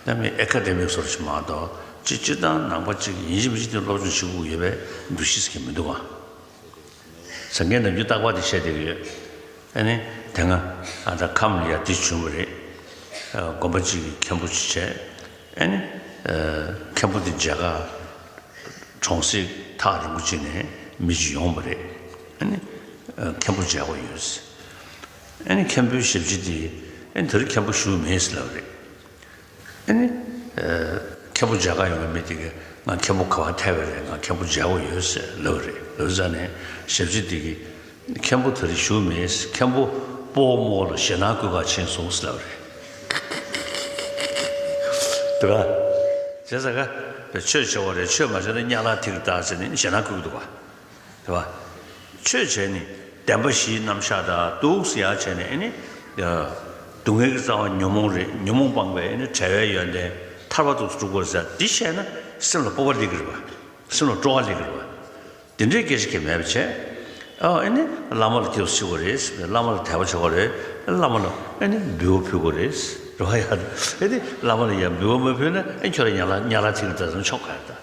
ད་མི་ཨེ་ཀ་ཌེ་མིག་བཟོ་འདྲ་ཅིག་མ་གཏོགས་ཅིག་སྤྱིར་བཏང་ནང་པ་ཅིག་ཡིན་གཅིག་མིན་གཅིག་དེ་སློབ་སྦྱོང་བྱེད་དགོས་ཡོད་པའི་འདུ་ཤེས་ཟེར་མཁན་མི་འདུག་ག། སངས་རྒྱས་ནམ་རྒྱུན་རྟག་པར་དེ་བཤད་བསྡད་ཀྱི་ཡོད། ཨ་ནི་དེ་སྔ་ཨ་ད་ཁམས་ལ་ཡ་དེ་བྱུང་བ་རེད། ཨ་དགོན་པ་གཅིག་གི་མཁན་པོ་ཅིག་བྱས། ཨ་ནི་ཨ་མཁན་པོ་དེ་མཇལ་ཁ་གྲོང་གསེབ་ཐག་རིང་པོ་ཅིག་ནས་མི་ཅིག་ཡོང་བ་རེད། ཨ་ནི་ཨ་མཁན་པོ་མཇལ་དགོས་ཡོད་ཟེར། ཨ་ནི་མཁན་པོའི་ཞབས་ཕྱི་དེ་ཨ་ནི་དེ་རིང་མཁན་པོ་བཞུགས་མེད་ཟེར་ལབ་པ་རེད། ཨ་ནི་ཨ་མཁན་པོ་མཇལ་ཁ་ཡོང་བའི་མི་དེ་གིས་ང་མཁན་པོ་ག་པར་ཐལ་བ་རེད། ང་མཁན་པོ་མཇལ་དགོས་ཡོད་ཟེར་ལབ་པ་རེད། ལབ་ཙང་ནས་ཞབས་ཕྱི་དེ་གིས་མཁན་པོ་དེ་རིང་བཞུགས་མེད། མཁན་པོ་སྤོ་བོ་རྨོ་ལགས་ལ་ཞེད་སྣང་བསྐུལ་གར་ཕྱིན་སོང་ཟེར་ལབ་པ་རེད། དེ་བ། བྱས་ཙང་ཀ་ཆོས་བྱེད་དགོས་རེད། ཆོས་མ་བྱས་ན་དམྱལ་བ་ཐིག་ལྟ་ཟེར་ནས་ཞེད་སྣང་བསྐུལ་གྱི་འདུག་བ། དེ་བ། ཆོས་བྱས་ནས་བདེན་པ་བཞིའི་རྣམ་གཞག་དང་འདུག་སེ་ཡར་བྱས་ནས་ཨ་ནི། སྡུག་བསྔལ་གྱི་རྩ་བ་ཉོན་མོངས་རེད། ཉོན་མོངས་སྤངས་པའི་ཨ་ནི་བྲལ་བའི་ཡོན་ཏན་ཐར་པ་འདུག་སེ་སྒྲུབ་དགོས་ཟེར་འདི་བཤད་ན་སེམས་ལ་སྤོབས་པ་སླེབས་ཀྱི་རེད་བ། སེམས་ལ་སྤྲོ་བ་སླེབས་ཀྱི་རེད་བ། དེ་འདྲའི་སྐད་ཆ་གང་ཡང་མེད་པ་བྱས། ཨ་ཨ་ནི་བླ་མ་ལ་སྐྱབས་སུ་མཆི་དགོས་རེད། བླ་མ་ལ་དད་པ་བྱེད་དགོས་རེད། བླ་མ་ལ་ཨ་ནི་འབུལ་བ་ཕུལ་དགོས་རེད། རེད་བ། ཡ་ཨ་ནི་བླ་མ་ལ་ཡ་འབུལ་བ་མ་ཕུལ་ན་ཨ་ཁྱོད་རང་དམྱལ་བ་དམྱལ་བ་ཐིག་ལྟ་ཙམ་ཆོག་ག་རེད་ད།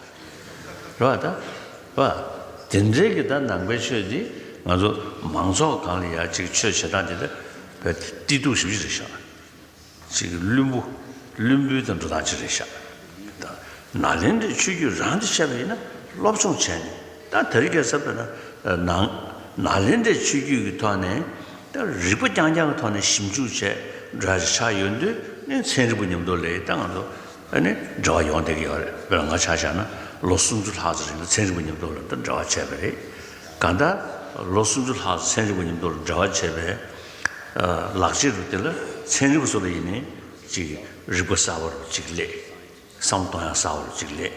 རེད་བ་ད། རེད་བ། དེ་འདྲའི་གི་ད་ནང་པའི་ཆོས་འདི་ང་ཚོ་མང་ཚོགས་སྒང་ལ་ཡ་ཅིག་ཆོས་བྱེད་སྟངས་དེ་ད་བས་ཏི་ཏུ་ཞིབ་ཞིབ་རེད་ཤག་ཅིག་བླུན་པོ། བླུན་པོའི་དང་འགྲོ་སྟངས་ཅིག་རེད་ཤག་ད་ནཱ་ལེནྡྲའི་ཆོས་བརྒྱུད་རང་དེ་བཤད་པ་ཡིན་ན་སློབ་སྦྱོང་བྱས་ནས་ད་དེ་རིང་ཁ་སང་དཔེར་ན་ནང་ནཱ་ལེནྡྲའི་ཆོས་བརྒྱུད་ཀྱི་ཐོག་ནས་ད་རིག་པ་རྐྱང་རྐྱང་གི་ཐོག་ནས་ཞིབ་འཇུག་བྱས་འདྲ་ཞིག་ཆགས་ཡོང་དུས་ནི་ཚན་རིག་པ་མཉམ་དུ་ལས་ད་ང་ཚོ་ཨ་ནི་འབྲེལ་བ་ཡོང་བསྡད་ཀྱི་ཡོད་རེད། དཔེར་ན་ང་ཆ་བཞག་ན་ལོ་སུམ་ཅུ་ལྷག་ཙམ་རིང་ལ་ཚན་རིག་པ་མཉམ་དུ་ལ་ད་འབྲེལ་བ་བྱས་པ་རེད། གང་ལྟར་ལོ་སུམ་ཅུ་ལྷག་ཙམ་ཚན་རིག་པ་མཉམ་དུ་ལ་འབྲེལ་བ་བྱས་པའི་ཨ་ལག་རྗེས་རུ་དེ་ལ་ཚན་རིག་པ་ཚོ་ལ་ཡིན་ནའི་ཅིག་རིག་པ་གསར་པ་རུ་ཅིག་སླེབས། བསམ་བློ་གཏོང་ཡག་གསར་པ་རུ་ཅིག་སླེབས།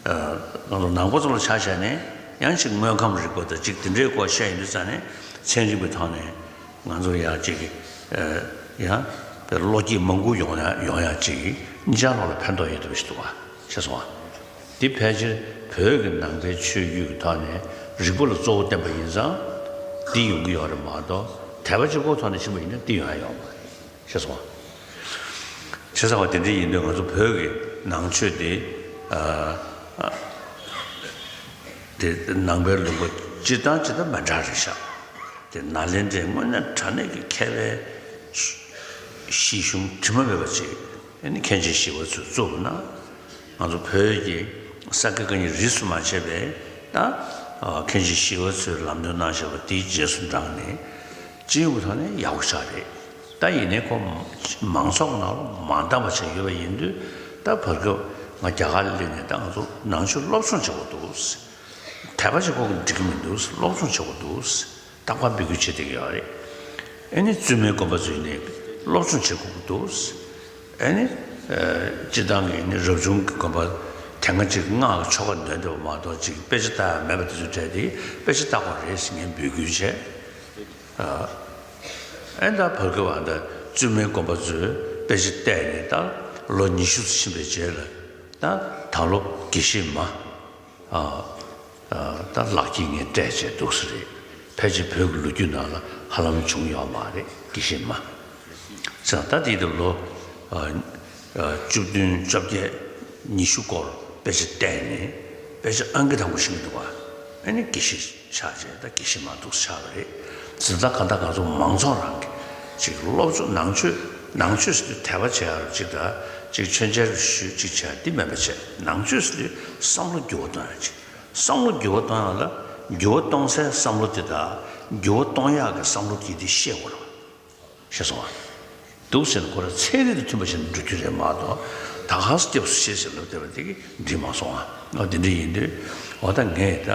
ཨ་ང་ཚོ་ནང་པ་ཚོ་ལ་ཆ་བཞག་ནས་ཡང་ཅིག་དངོས་ཁམས་རིག་པ་དང་ཅིག་དེ་འདྲའི་སྐོར་བཤད་ཡོང་དུས་ཙང་ནས་ཚན་རིག་པའི་ཐོག་ནས་ང་ཚོ་ཡང་ཅིག་ཨ་ཡང་བློ་སྐྱེད་མང་པོ་ཡོང་ཡག་ཡོང་ཡག་ཅིག་གཉིས་ཆ་ལོགས་ལ་ཕན་ཐོགས་ཡོད་འདུག་ཞིག་འདུག་བ། ཤེས་སོང་བ། འདི་ཕལ་ཆེར་བོད་ཀྱི་ནང་པའི་ཆོས་བརྒྱུད་ཀྱི་ཐོག་ནས་རིག་པ་ལ་གཙོ་བོ་བསྟན་པ་ཡིན་ཙང་འདི་ཡོང་གི་ཡོད་རེད་མ་གཏོགས་དད་པ་གཅིག་པོའི་ཐོག་ནས་ཕྱིན་པ་ཡིན་ན་འདི་ཡོང་ཡག་ཡོད་མ་རེད། ཤེས་སོང་བ། བྱས་ཙང་བ་དེ་འདྲ་ཡིན་དུས་ང་ཚོ་བོད་ཀྱི་ནང་ཆོས་དེ་ཨ་ཨ་དེ་ནང་པའི་ལུང་པ་སྤྱིར་བཏང་སྤྱིར་བཏང་མི་འདྲ་རེད་ཤག་དེ་ནཱ་ལེནྡྲའི་དངོས་གནས་དྲང་གནས་ཀྱི་མཁས་པའི་གཞི་གཞུང་དྲི་མ་མེད་པ་ཅིག་ཨ་ནི་མཁན་ཆེན་ཞི་བ་འཚོས་བཙུགས་པ་ན་ང་ཚོ་བོད་ཀྱི་ས་དགེ་བཀའ་རྙིང་རིས་སུ་མ་ཆད་པའི་ད་ཨ་མཁན་ཆེན་ཞི་བ་འཚོས་ལམ་སྟོན་གནང་བཞག་པ་དེའི་རྗེས་སུ་འབྲངས་ནས། སྤྱི་ཡོངས་ཀྱི་ཐོག་ནས་ཡག་པོ་ཆགས་རེད། ད་ཡིན་ནའི་ཁོ་མང་ཚོགས་ནང་ལ་མ་འདང་བ་བྱས་ཡོད་པ་ཡིན་དུས་ད་བར་སྐབས་ང་རྒྱ་གར་ལ་སླེབས་ནས་ད་ང་ཚོ་ནང་ཆོས་སློབ་སྦྱོང་བྱེད་དགོས་འདུག་དད་པ་བྱེད་དགོས་འགྲིག་གི་མི་འདུག་སློབ་སྦྱོང་བྱེད་དགོས་འདུག་རྟག་པར་འབོད་སྐུལ་བྱེད་བསྡད་ཀྱི་ཡོད་རེད། ཨ་ནི་བཙུན་མའི་དགོན་པ་ཚོ་ཡིན་ནའི་སློབ་སྦྱོང་བྱེད་དགོས་ཀྱི་འདུག་ཨ་ནི་སྤྱིར་བཏང་གི་ནི་རབ་བྱུང་གི་དགོན་པ་དེ་སྔ་ཅིག་སྔགས་ཀྱི་ཆོ་ག་འདོན་བསྡད་པ་མ་གཏོགས་ཅིག་དཔེ་ཆ་ལྟ་ཡག་མེད་པ་དེ་ཚོའི་གྲས་དེ་དཔེ་ཆ་ལྟ་དགོས་རེད་ཟེར་ངས་འབོད་སྐུལ་བྱས། ཨ་ཨེ་ད་བར་སྐབས་ཨ་ད་བཙུན་མའི་དགོན་པ་ཚོས་དཔེ་ཆ་བལྟས་ནས་ད་ལོ་ཉི་ཤུ་ཙམ་ཕྱིན་པའི་རྗེས་ལ་ད་ད་ལོ་དགེ་བཤེས་མ་ཨ་ཨ་ད་ལག་འཁྱེར་ངས་སྤྲད་བྱས་འདུག་ས་རེད། ཕལ་ཆེར་བོད་ཀྱི་ལོ་རྒྱུས་ནང་ལ་ཧ་ལམ་བྱུང་ཡོད་མ་རེད། དགེ་བཤེས་མ། ཙང་ད་དེ་དུས་ལོ་ཨ་ཨ་བཅུ་བདུན་བཅོ་བརྒྱད་ཉི་ཤུ་སྐོར་དཔེ་ཆ་བལྟས་ནས་དཔེ་ཆ་ཨང་ཀི་དང་པོ་ཤེས་ཀྱི་འདུག་བ། ཨ་ནི་དགེ་བཤེས་ཆགས་བྱས་ད་དགེ་བཤེས་མ་འདུག་ཆགས་པ་རེད། ཟེར་ད་ག་ད་ང་ཚོ་མང་ཚོགས་རང་གི་ཅིག་སློབ་སྦྱོང་ནང་ཆོས་ནང་ཆོས་ཟེར་དུས་དད་པ་བྱེད་ཡག་ཅིག་ད་ཅིག་མཆོད་མཇལ་ཞུ་ཅིག་བྱས་འདི་མེད་པ་བྱས། ནང་ཆོས་ཟེར་དུས་བསམ་བློ་འགྱུར་བ་གཏོང་ཡག་ཅིག་བསམ་བློ་འགྱུར་བ་གཏོང་ཡག་ལ་འགྱུར་བ་གཏོང་སའི་བསམ་བློ་དེ་དང་འགྱུར་བ་གཏོང་ཡག་གི་བསམ་བློ་དེ་དེ་ཤེས་དགོས་རེད་བ། ཤེས་སོང་ང་། འདུག་ཟེར་ན་ཁོ་རང་ཚན་རིག་དང་མཐུན་པ་ཞིག་འགྲོ་རྒྱུ་རེད་མ་གཏོགས་ད་ག་སེ་སྐྱབས་སུ་མཆི་ཟེར་ལབ་བསྡད་པ་དེ་གིས་འགྲིག་མ་སོང་ང་། འོ་དེ་འདྲ་ཡིན་དུས་འོ་ད་ངས་ད་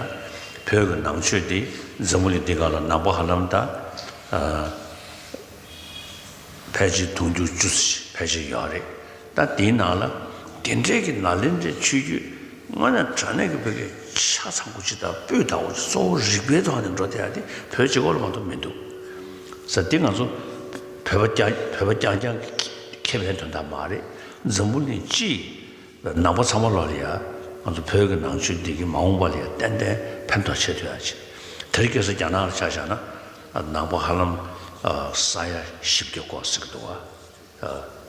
བོད་ཀྱི་ནང་ཆོས་འདི་འཛམ་བུ་གླིང་འདི་སྒང་ལ་ནང་པ་ཧ་ལམ་ད་ཨ་ཕལ་ཆེར་དུང་ཕྱུར་བཅུ་ཙམ་ཕལ་ཆེར་ཡོད་རེད། ད་དེའི་ནང་ལ་དེ་འདྲའི་གི་ནཱ་ལེནྡྲའི་ཆོས་བརྒྱུད་དངོས་གནས་དྲང་གནས་ཀྱི་བོད་ཀྱི་ཆ་ཚང་པོ་ཅིག་དང་སྤུས་དག་པོ་ཅིག་གཙོ་བོ་རིག་པའི་ཐོག་ནས་འགྲོ་བསྡད་ཡ་དེ་བོད་གཅིག་པོ་ལ་མ་གཏོགས་མི་འདུག་ཟེར། དེ་ང་ཚོ་བོད་པ་རྐྱང་བོད་པ་རྐྱང་རྐྱང་གི་ཁེ་ཕན་དོན་དག་མ་རེད། འཛམ་བུ་གླིང་སྤྱིའི་ནང་པ་ཚང་མ་ལོག་ལ་ཡ་ང་ཚོ་བོད་ཀྱི་ནང་ཆོས་འདི་གི་མ་འོངས་པ་ལ་ཡ་ཏན་ཏན་ཕན་ཐོགས་ཆེ་ཐུབ་ཡ་ཅིག་དེར་སྐྱེས་ས་རྒྱ་ནག་ལ་ཆ་བཞག་ན་ནང་པ་ཧ་ལམ་ས་ཡ་བཞི་བརྒྱ་སྐོར་ཟེར་གི་འདུག་བ།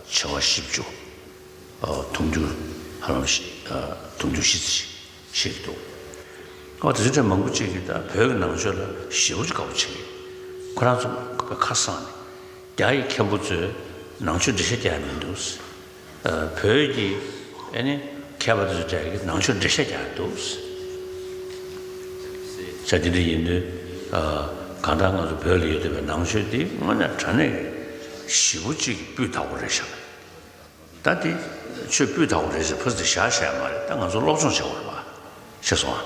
ཆེ་བ་བཞི་བཅུ། དུང་ཕྱུར་ཧ་ལམ་བཞི་དུང་ཕྱུར་བཞི་ཙམ་ཞིག་འདུག་ཨོ་དེ་ཚོ་མང་པོ་ཅིག་གིས་ད་བོད་ཀྱི་ནང་ཆོས་ལ་ཞེ་པོ་ཅིག་དགའ་པོ་བྱེད་ཀྱི། ཁོ་རང་ཚོ་ཁ་སང་ནས་རྒྱ་ཡི་མཁན་པོ་ཚོས་ནང་ཆོས་འགྲེལ་བཤད་རྒྱག་ཡ་མི་འདུག་བོད་ཀྱི་ཨ་ནི་མཁས་པ་དེ་ཚོ་གྲས་ཀྱིས་ནང་ཆོས་འགྲེལ་བཤད་རྒྱག་ཡ་འདུག་ས་དེ་འདྲ་ཡིན་དུས་གང་ལྟར་ང་ཚོ་བོད་ལ་ཡོད་བསྡད་པའི་ནང་ཆོས་འདི་དངོས་གནས་དྲང་གནས་ཞེ་པོ་ཅིག་སྤུས་དག་པོ་རེད་ཤག་ད་དེ་ཆོས་སྤུས་དག་པོ་རེད་ཟེར་ཕར་ཚུར་བཞག་བཞག་མ་རེད། ད་ང་ཚོ་སློབ་སྦྱོང་བྱེད་དགོས་རེད་པ། ཤེས་སོང་ང་།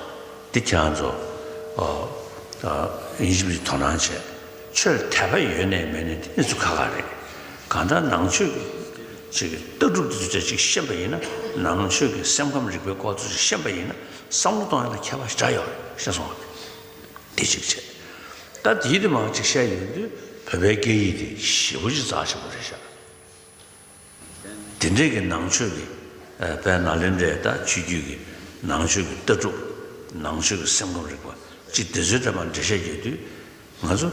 འདི་ཁྱེད་རང་ཚོ་ཨོ་ཨ་ཡིན་གཅིག་མིན་གཅིག་དོ་སྣང་བྱས། ཆོས་ལ་དད་པ་ཡོད་ནའི་མེད་ནའི་དེ་གནས་ཚུལ་ཁག་ཁག་རེད། གང་ལྟར་ནང་ཆོས་ཀྱི་ཅིག་ལྟ་གྲུབ་དེ་ཚོ་ཅིག་ཤེས་པ་ཡིན་ན། ནང་ཆོས་ཀྱི་སེམས་ཁམས་རིག་པའི་སྐོར་ཚོ་ཅིག་ཤེས་པ་ཡིན་ན་བསམ་བློ་གཏོང་ཡ་ལ་ཁྱད་པར་ཞེ་དྲག་ཡོད་རེད། ཤེས་སོང་ང་། དེ་གཅིག་བྱས། ད་དེའི་དེ་མང་ཅིག་བཤད་ཡོང་དུས་བོད་པའི་སྐད་ཡིག་དེ་ཞེ་པོ་ཅིག་རྩ་ཆེན་པོ་རེད་ཤག་དེ་འདྲས་ཀྱི་ནང་ཆོས་ཀྱི་ཨ་དཔལ་ནཱ་ལེནྡྲའི་ད་ཆོས་བརྒྱུད་ཀྱི་ནང་ཆོས་ཀྱི་ལྟ་གྲུབ། ནང་ཆོས་ཀྱི་སེམས་ཁམས་རིག་པ་ཅིག་དེ་ཚོའི་འགྲེལ་པ་འགྲེལ་བཤད་རྒྱག་དུས་ང་ཚོ་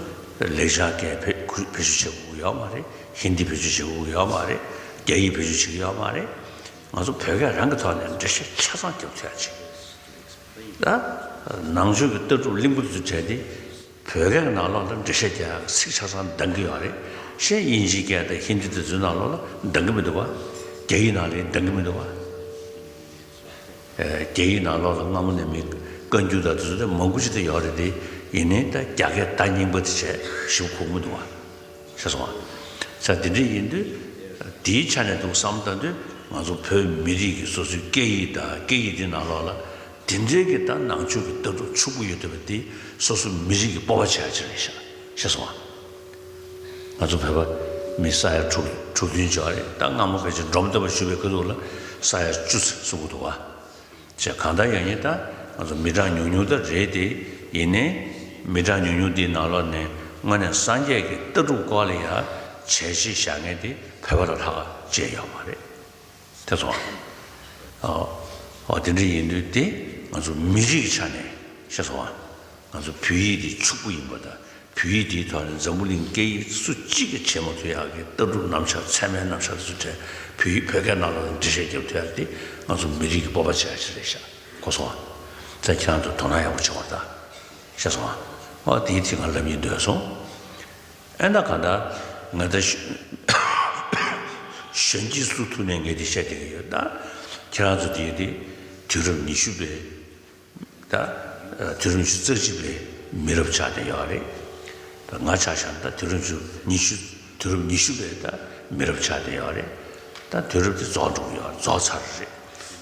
ལེགས་སྦྱར་སྐད་བེད་བེད་སྤྱོད་བྱེད་དགོས་ཀྱི་ཡོད་མ་རེད། ཧིན་དི་བེད་སྤྱོད་བྱེད་དགོས་ཀྱི་ཡོད་མ་རེད། རྒྱ་ཡིག་བེད་སྤྱོད་བྱེད་ཀྱི་ཡོད་མ་རེད། ང་ཚོ་བོད་སྐད་རང་གི་ཐོག་ནས་འགྲེལ་བཤད་ཆ་ཚང་རྒྱབ་ཐུབ་ཡ་ཅིག་ད་ནང་ཆོས་ཀྱི་ལྟ་གྲུབ་གླིང་བུ་དེ་ཚོ་བྲལ་ཏེ་བོད་སྐད་ཀྱི་ནང་ལོགས་ལ་འགྲེལ་བཤད་རྒྱག་ཡག་ཚིག་ཆ་ཚང་འདང་གི་ཡོད་རེད། གཞན་དབྱིན་ཇིའི་སྐད་དང་ཧིན་དི་དེ་ཚོའི་ནང་ལོགས་ལ་འདང་གི་མི་འདུག་བ། རྒྱ་ཡིག་ནང་ལ་འདང་གི་མི་འདུག་བ། ཨེ་རྒྱ་ཡིག་ནང་ལོགས་ལ་སྔ་མོ་ནས་མི་བཀའ་འགྱུར་དང་དེ་ཚོ་དེ་མང་པོ་ཞིག་དེ་ཡོད་རེད་དེ། ཡིན་ནའི་ད་རྒྱ་སྐད་བརྡ་རྙིང་པ་དེ་བྱས་ཞེ་པོ་གོ་གི་མི་འདུག་བ། ཤེས་སོང་ང་། ས་དེ་འདྲ་ཡིན་དུས་དེའི་ཆ་ནས་འདུག་བསམ་བཏང་དུས་ང་ཚོ་བོད་མི་རིགས་ཀྱི་སོ་སོའི་སྐད་ཡིག་དང་སྐད་ཡིག་དེ་ནང་ལོགས་ལ་དེ་འདྲའི་གི་ད་ནང་ཆོས་ཀྱི་ལྟ་གྲུབ་ཕྱུག་པོ་ཡོད་བསྡད་པ་དེ་སོ་སོ་མི་རིགས་ཀྱི་སྤོབས་པ་བྱེད་ཡ་ཅིག་རེད་ཤག་ཤེས་སོང་ང་། ང་ཚོ་བོད་པ་མི་ས་ཡ་དྲུག་དྲུག་བདུན་ཅིག་ཡོད་རེད། ད་སྔ་མོ་ཕལ་ཆེར་འབྲོམ་སྟོན་པ་བཞུགས་པའི་སྐབས་ལ་ས་ཡ་བཅུ་ཙམ་གསུང་གི་འདུག་བ། བྱས་གང་ལྟར་ཡང་ཡིན་ད་ང་ཚོ་མི་གྲངས་ཉུང་ཉུང་ད་རེད་དེ། ཡིན་ནའི་མི་གྲངས་ཉུང་ཉུང་འདིའི་ནང་ལོགས་ནས་དངོས་གནས་སངས་རྒྱས་ཀྱི་ལྟ་གྲུབ་སྐོར་ལ་ཡ་བྱས་རྗེས་བཞག་མཁན་དེ་བོད་པ་ལས་ལྷག་ག་ཅིག་ཡོད་མ་རེད། དེ་སོང་ཨ། ཨོ་དེ་འདྲ་ཡིན་དུས་དེ་ང་ཚོ་མི་རིགས་ཀྱི་ཆ་ནས་ཤེས་སོང་ཨ། ང་ཚོ་བོད་ཡིག་དེ་ཕྱུག་པོ་ཡིན་པ་དང་། བོད་ཡིག་དེའི་ཐོག་ནས་འཛམ་བུ་གླིང་སྐད་ཡིག་སུ་གཅིག་གིས་བྱེད་མ་ཐུབ་ཡག་གི་ལྟ་གྲུབ་རྣམ་གཞག་ཚད་མའི་རྣམ་གཞག་དེ་ཚོ་བྲལ། བོད་ཡིག་བོད་སྐད་ནང་ལ་འགྲེལ་བཤད་རྒྱབ་ཐུབ་ཡག་དེ་ང་ཚོ་མི་རིགས་ཀྱི་སྤོབས་པ་བྱེད་ཡག་ཅིག་རེད་ཤག་གོ་སོང་ཨ། ད་ཁྱེད་རང་ཚོ་དོ་སྣང་ཡག་པོ་བྱེད་དགོས་རེད་ད། ཤེས་སོང་ཨ། ཨོ་དེའི་ཚིག་ང་ལབ་སྙིང་འདོད་སོང་། ཨེ་ད་ག་ད་ང་ད་གཞོན་གཞོན་སྐྱེས་སུ་ཐུག་ནས་ངས་དེ་བཤད་བསྡད་ཀྱི་ཡོད་ད། ཁྱེད་རང་ཚོ་དེ་དེ་དུས་རབས་ཉི་ཤུ་པའི་ད། དུས་རབས་ཉི་ཤུ་རྩ་གཅིག་པའི་མི་རབས་ཆགས་བསྡད་ཡོད་རེད། ད་ང་ཆ་བཞག་ན་ད་དུས་རབས་ཉི་ཤུ་ཉི་ཤུ་དུས་རབས་ཉི་ཤུ་པའི་ད་མི་རབས་ཆགས་བསྡད་ཡོད་རེད། ད་དུས་རབས་དེ་རྫོགས་འགྲོ་གི་ཡོད་རྫོགས་ཚར་རེད།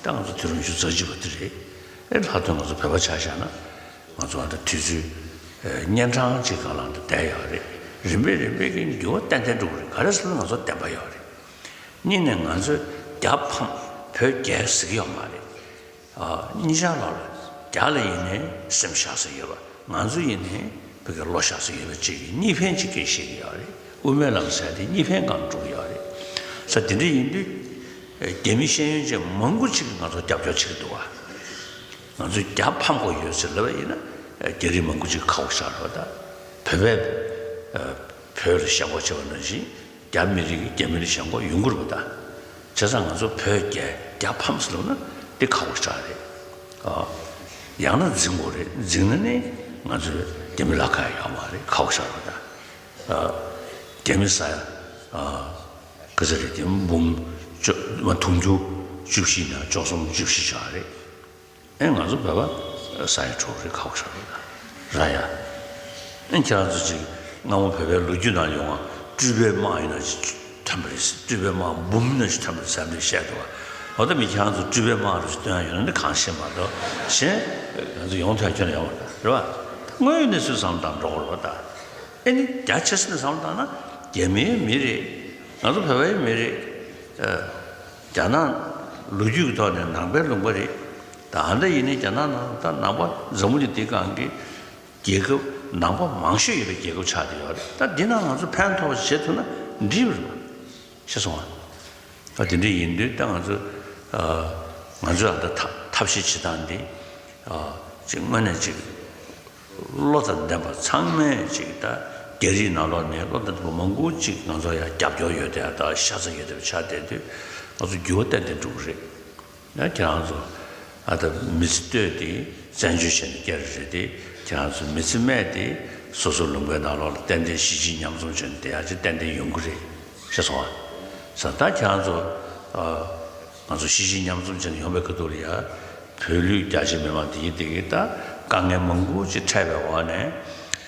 ད་ང་ཚོ་དུས་རབས་ཉི་ཤུ་རྩ་གཅིག་པ་དེ་རེད། ཨེ་ལྷག་དོན་ང་ཚོ་བོད་པ་ཆ་བཞག་ན་ང་ཚོ་ཨ་ད་དུས་ཚོད་ཨེ་གཉན་འཕྲང་གཅིག་སྒང་ལ་ད་བསྡད་ཡོད་རེད། རིམ་པས་རིམ་པས་ཀྱི་འགྱུར་བ་ཏན་ཏན་འགྲོ་གི་རེད། ག་རེ་ཟེར་ན་ང་ཚོ་བདེན་པ་ཡོད་རེད། གཉིས་ནས་ང་ཚོས་རྒྱ་ཕམ་བོད་རྒྱལ་ཟེར་གྱི་ཡོད་མ་རེད། ཨ་གཉིས་ཆར་ལ་ལ་རྒྱ་ལ་ཡིན་ནའི་སེམས་བཞག་ས་ཡོད་པ། ང་ཚོ་ཡིན་ནའི་བོད་སྐད་བློ་བཞག་ས་ཡོད་པ་བཅས་ཀྱི་གཉིས་ཕན་གཅིག་སྐད་བཤད་ཀྱི་ཡོད་རེད། དབུ་མའི་ལམ་ཟེར་དེ་གཉིས་ཕན་སྒང་འགྲོ་གི་ཡོད་རེད། ས་དེ་འདྲ་ཡིན་དུས་རྒྱ་མི་ཤེས་ཡོན་ཅན་མང་པོ་ཅིག་གིས་ང་ཚོ་རྒྱབ་སྐྱོར་བྱེད་ཀྱི་འདུག་བ། ང་ཚོས་རྒྱ་ཕམ་དགོས་ཡོད་ཟེར་ལབ་པ་ཡིན་ན་རྒྱ་རིགས་མང་པོ་ཅིག་ཁ་བ་བཞག་རོགས་ད། བོད་པས་བོད་ལ་ཞེན་ཁོག་བྱེད་པ་ནང་བཞིན། རྒྱ་མི་རིགས་ཀྱིས་རྒྱ་མི་ལ་ཞེན་ཁོག་ཡོང་གི་རེད་པ་ད། བྱས་ཙང་ང་ཚོ་བོད་རྒྱལ་རྒྱ་ཕམ་ཟེར་ལབ་ན་འདི་ཁག་པོ་ཞེ་དྲག་རེད། ཨ། ཡང་ན་འཛིང་དགོས་རེད། འཛིང་ན་ནི་ང་ཚོའི་རྒྱ་མི་ལ་ཁག་ཡོད་མ་རེད། ཁག་པོ་ཤོར་བ་དང་། རྒྱ་མི་ཟ་ཡ་ག་ཚོད་རེད། དེ་འབུམ་བཅུ་དུང་ཕྱུར་བཅུ་བཞི་ནས་བཅུ་གསུམ་བཅུ་བཞི་ཆགས་རེད། ཨེ་ང་ཚོ་བོད་པ་ཟ་ཡ་ཁྲོ་རེ་ཁག་ཤོར་ར་ཡ། ཨེ་ཁྱེད་རང་ཚོ་ཅིག་སྔ་མོ་བོད་པའི་ལོ་རྒྱུས་ནང་ཡོང་བ་སྤྲུལ་པའི་དམག་ཡིན་ན་ཅིག་ཐོན་པ་རེད། སྤྲུལ་པའི་དམག་འབུམ་ཡིན་ན་ཅིག་ཐོན་པ་རེད་ཟེར་ནས་བཤད་འདུག་བ། འོ་ད་མི་ཁྱེད་རང་ཚོ་སྤྲུལ་པའི་དམག་རེ་ཞིག་སྟོན་ཡ་ཡོད་ན་འདི་གང་ཤེས་མ་གཏོགས་གཞན་ང་ཚོ་ཡོང་ཐུབ་ཁྱོན་ནས་ཡོང་བ་རེད་བ། དངོས་ཡོད་གནས་ཚུལ་བསམ་བློ་བཏང་འགྲོ་དགོས་རེད་བ། ད་ཨེ་ནི་རྒྱ་ཆེ་ས་ནས་བསམ་བློ་བཏང་ན་རྒྱ་མིའི་མི་རེད། ང་ཚོ་བོད་པའི་མི་རེད། རྒྱ་ནག་ལོ་རྒྱུས་ཀྱི་ཐོག་ནས་ནང་པའི་ལུང་པ་རེད། ད་ཨ་འདྲ་ཡིན་ནའི་རྒྱ་ནག་ནང་ད་ནང་པ་འཛམ་བུ་གླིང་འདིའི་སྒང་གི་རྒྱལ་ཁབ་ནང་པ་མང་ཤོས་ཡོད་པའི་རྒྱལ་ཁབ་ཆགས་བསྡད་ཡོད་རེད། ད་འདི་ནང་ང་ཚོ་ཕན་ཐོགས་པ་བྱེད་ཐུབ་ན་འགྲིག་པ་རེད་པ། ཤེས་སོང་ང་། ད་དེ་འདྲ་ཡིན་དུས་ད་ང་ཚོ་ང་ཚོ་ཨ་ད་ཐབས་ཐབས་ཤེས་བྱེད་སྟངས་འདི་ཅིག་དངོས་གནས་ཅིག་བློ་དང་ལྡན་པ་ཚང་མས་ཅིག་ད་རྒྱ་རིགས་ནང་ལོགས་ནས་བློ་དང་ལྡན་པ་མང་པོ་ཅིག་ང་ཚོ་ཡ་རྒྱབ་སྐྱོར་ཡོད་དེ་ད་ཤ་ཚ་ཡོད་དེ་ཆགས་བསྡད་དུས་ང་ཚོ་འགྱུར་བ་ཏན་ཏན་འགྲོ་གི་རེད། ཡང་ཁྱེད་རང་ཚོ་ཨ་ད་མི་ཚེ་གཏོད་དེ་བཙན་བྱོལ་བྱས་ནས་སྐྱེལ་རེད་དེ། ཁྱེད་རང་ཚོ་མི་ཚེ་སྨད་དེ་སོ་སོ་ལུང་པའི་ནང་ལོགས་ལ་ཏན་ཏན་གཞིས་བྱེས་མཉམ་འཛོམས་བྱས་ནས་བསྡད་ཡག་ཅིག་ཏན་ཏན་ཡོང་གི་རེད། ཤེས་སོང་ཨ། ས་ད་ཁྱེད་རང་ཚོ་ཨ་ང་ཚོ་གཞིས་བྱེས་མཉམ་འཛོམས་བྱས་ནས་ཡོང་པའི་ཁ་ཐུག་ལ་ཡ་བོད་ལུགས་རྒྱ་ཆེ་མི་མང་དེ་ཡིན་དེ་གི་ད་དཀའ་ངལ་མང་པོ་ཅིག་འཕྲད་པའི་འོག་ནས་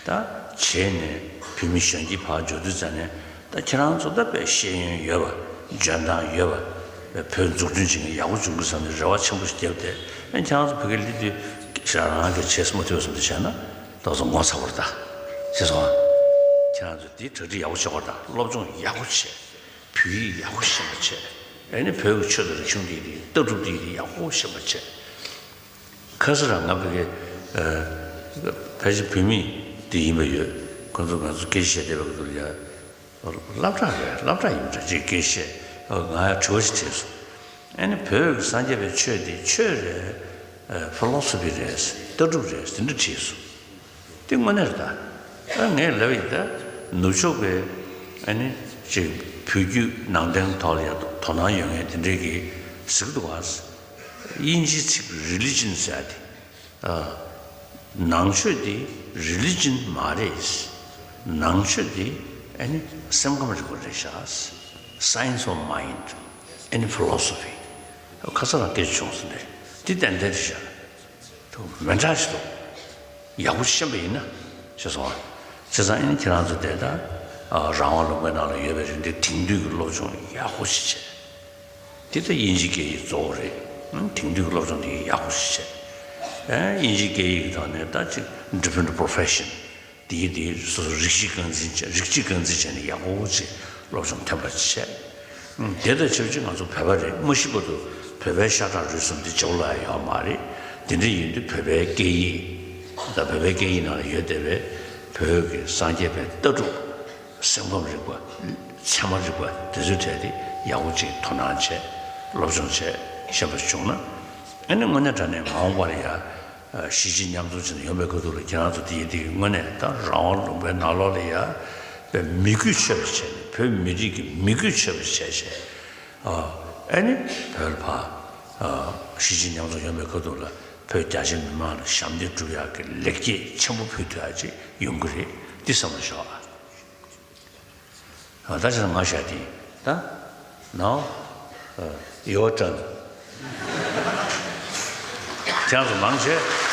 ད་བྱས་ནས་བོད་མི་གཞོན་སྐྱེས་ཕར་འབྱོར་དུས་ཙམ་ནས། ད་ཁྱེད་རང་ཚོ་ད་དཔེ་ཤེས་ཡོན་ཡོད་པ། འཇོན་ཐང་ཡོད་པ། བོད་འཛུགས་སྐྲུན་བྱེད་མཁན་ཡག་པོ་བྱུང་གི་བསམ་ནས་རེ་བ་ཆེན་པོ་ཞིག་བརྒྱབ་སྟེ། ཨ་ཁྱེད་རང་ཚོ་བོད་སྐད་སླེབས་དུས་ཞེ་དྲག་རང་གིས་བྱས་མ་ཐུབ་བསམ་དུ་བྱས་ན་ཏོག་ཙམ་ངོ་ཚ་བོར་ད། ཤེས་སོང་ཨ། ཁྱེད་རང་ཚོ་འདི་གྲ་སྒྲིག་ཡག་པོ་བྱེད་དགོས། ད་སློབ་སྦྱོང་ཡག་པོ་བྱས། བོད་ཡིག་ཡག་པོ་ཤེས་པ་བྱས། ཨ་ནི་བོད་ཀྱི་ཆོས་དང་རིག་གཞུང་འདི་ལྟ་གྲུབ་འདི་ཡག་པོ་ཤེས་པ་བྱས། ཁ་སང་རང་ང་བོད་སྐད། ཕལ་ཆེར་བོད་མི་དེ་ཡིན་པ་ཡོད། ཁོ་ཚོ་ང་ཚོ་སྐད་ཆ་བཤད་བསྡད་པ་ཁོ་ཚོ་ལ་ཡ། སློབ་གྲྭ་རེད། སློབ་གྲྭ་ཡིན་པ་འདྲ་ཅིག་སྐད་ཆ་བཤད། ང་ཡ་དྲི་བ་ཞིག་དྲིས་སོང་། ཨ་ནི་བོད་ཀྱི་སངས་རྒྱས་པའི་ཆོས་དེ་ཆོས་རེད། ཕི་ལོ་སོ་ཕི་རེད། ལྟ་གྲུབ་རེད། དེ་འདྲ་དྲིས་སོང་། དེ་དངོས་གནས་རེད་ད། ཨ་ངས་ལབ་ཡིན་ད། ནུབ་ཕྱོགས་པའི་ཨ་ནི་ཅིག་བོད་བརྒྱུད་ནང་བསྟན་ཐོག་ལ་ཡ་དོ་སྣང་ཡོད་མཁན་དེ་འདྲས་ཀྱིས་ཟེར་གི་འདུག་ག། དབྱིན་ཇིའི་ཚིག་རི་ལི་ཇན་ཟེར་ཡ་དེ། ཨ། ནང་ཆོས་དེ་རི་ལི་ཇན་མ་རེད། ནང་ཆོས་དེ་ཨ་ནི་སེམས་ཁམས་རིག་པ་རེད་ཤག། Science of mind and philosophy། ཁ་སང་རང་སྐད་ཆ་བྱུང་སོང་ནས་དེ་ཏན་ཏན་རེད་ཤག། དུ་མི་འདྲ་ཞིག་འདུག། ཡག་པོ་ཤེས་པ་ཡིན་ན་ཤེས་སོང་ཨ། བྱས་ཙང་ཨ་ནི་ཁྱེད་རང་ཚོ་དེ་ལྟར་རང་དབང་ལུང་པའི་ནང་ལ་ཡོད་པའི་རིང་དེ་དེང་དུས་ཀྱི་སློབ་སྦྱོང་ཡག་པོ་ཞིག་བྱས། དེ་ལྟར་དབྱིན་ཇིའི་སྐད་ཡིག་གཙོ་བོ་རེད། དེང་དུས་ཀྱི་སློབ་སྦྱོང་དེ་ཡག་པོ་ཞིག་བྱས། དབྱིན་ཇིའི་སྐད་ཡིག་གི་ཐོག་ནས་ད་ཅིག་different profession དེའི་དེའི་སོ་སོ་རིགས་གཅིག་རྐང་འཛིན་བྱས། རིགས་གཅིག་རྐང་འཛིན་བྱས་ནས་ཡག་པོ་ཅིག་སློབ་སྦྱོང་ཐོན་པ་བྱས། དེ་དང་ཆབས་ཅིག་ང་ཚོ་བོད་པ་རེད། མ་གཞི་བར་དུ་བོད་པའི་ཤ་ཁྲག་རུས་གསུམ་འདི་རྒྱབ་ལ་ཡོད་མ་རེད། དེ་འདྲ་ཡིན་དུས་བོད་པའི་སྐད་ཡིག་དང་བོད་པའི་སྐད་ཡིག་ནང་ལ་ཡོད་བསྡད་པའི་བོད་ཀྱི་སངས་རྒྱས་པའི་ལྟ་གྲུབ། སེམས་ཁམས་རིག་པ། ཚད་མ་རིག་པ་དེ་ཚོའི་གྲས་དེ་ཡག་པོ་ཅིག་དོ་སྣང་བྱས། སློབ་སྦྱོང་བྱས། ཤེས་པ་བྱུང་ན། ཨ་ནི་དངོས་གནས་དྲང་གནས་མ་འོངས་པར་ཡ། གཞིས་བྱེས་མཉམ་འཛོམས་བྱས་ནས་ཡོང་པའི་ཁ་ཐུག་ལ་ཁྱེད་རང་ཚོ་དེ་ཡི་དེ་གི་དངོས་གནས་ད་རང་དབང་ལུང་པའི་ནང་ལོགས་ལ་ཡ། དཔེ་མི་རྒྱུད་ཆོད་པ་བྱས་ནས། བོད་མི་རིགས་ཀྱི་མི་རྒྱུད་ཆོད་པ་བྱས་བྱས། ཨ་ནི་བོད་ལ་ཕར་གཞིས་བྱེས་མཉམ་འཛོམས་ཡོང་པའི་ཁ་ཐུག་ལ་བོད་རྒྱ་ཆེ་མི་མང་ལ་ཞབས་འདེགས་སྒྲུབ་ཡག་གི་ལེགས་སྐྱེས་ཆེན་པོ་ཕུལ་ཐུབ་ཡག་ཅིག་ཡོང་གི་རེད། འདི་བསམ་བློ་ཞོག་ཨ། ད་ཆ་ང་བཤད་དེ་ད། Now, uh, your turn. ཁྱེད་ཚོ་མང་ཆེ།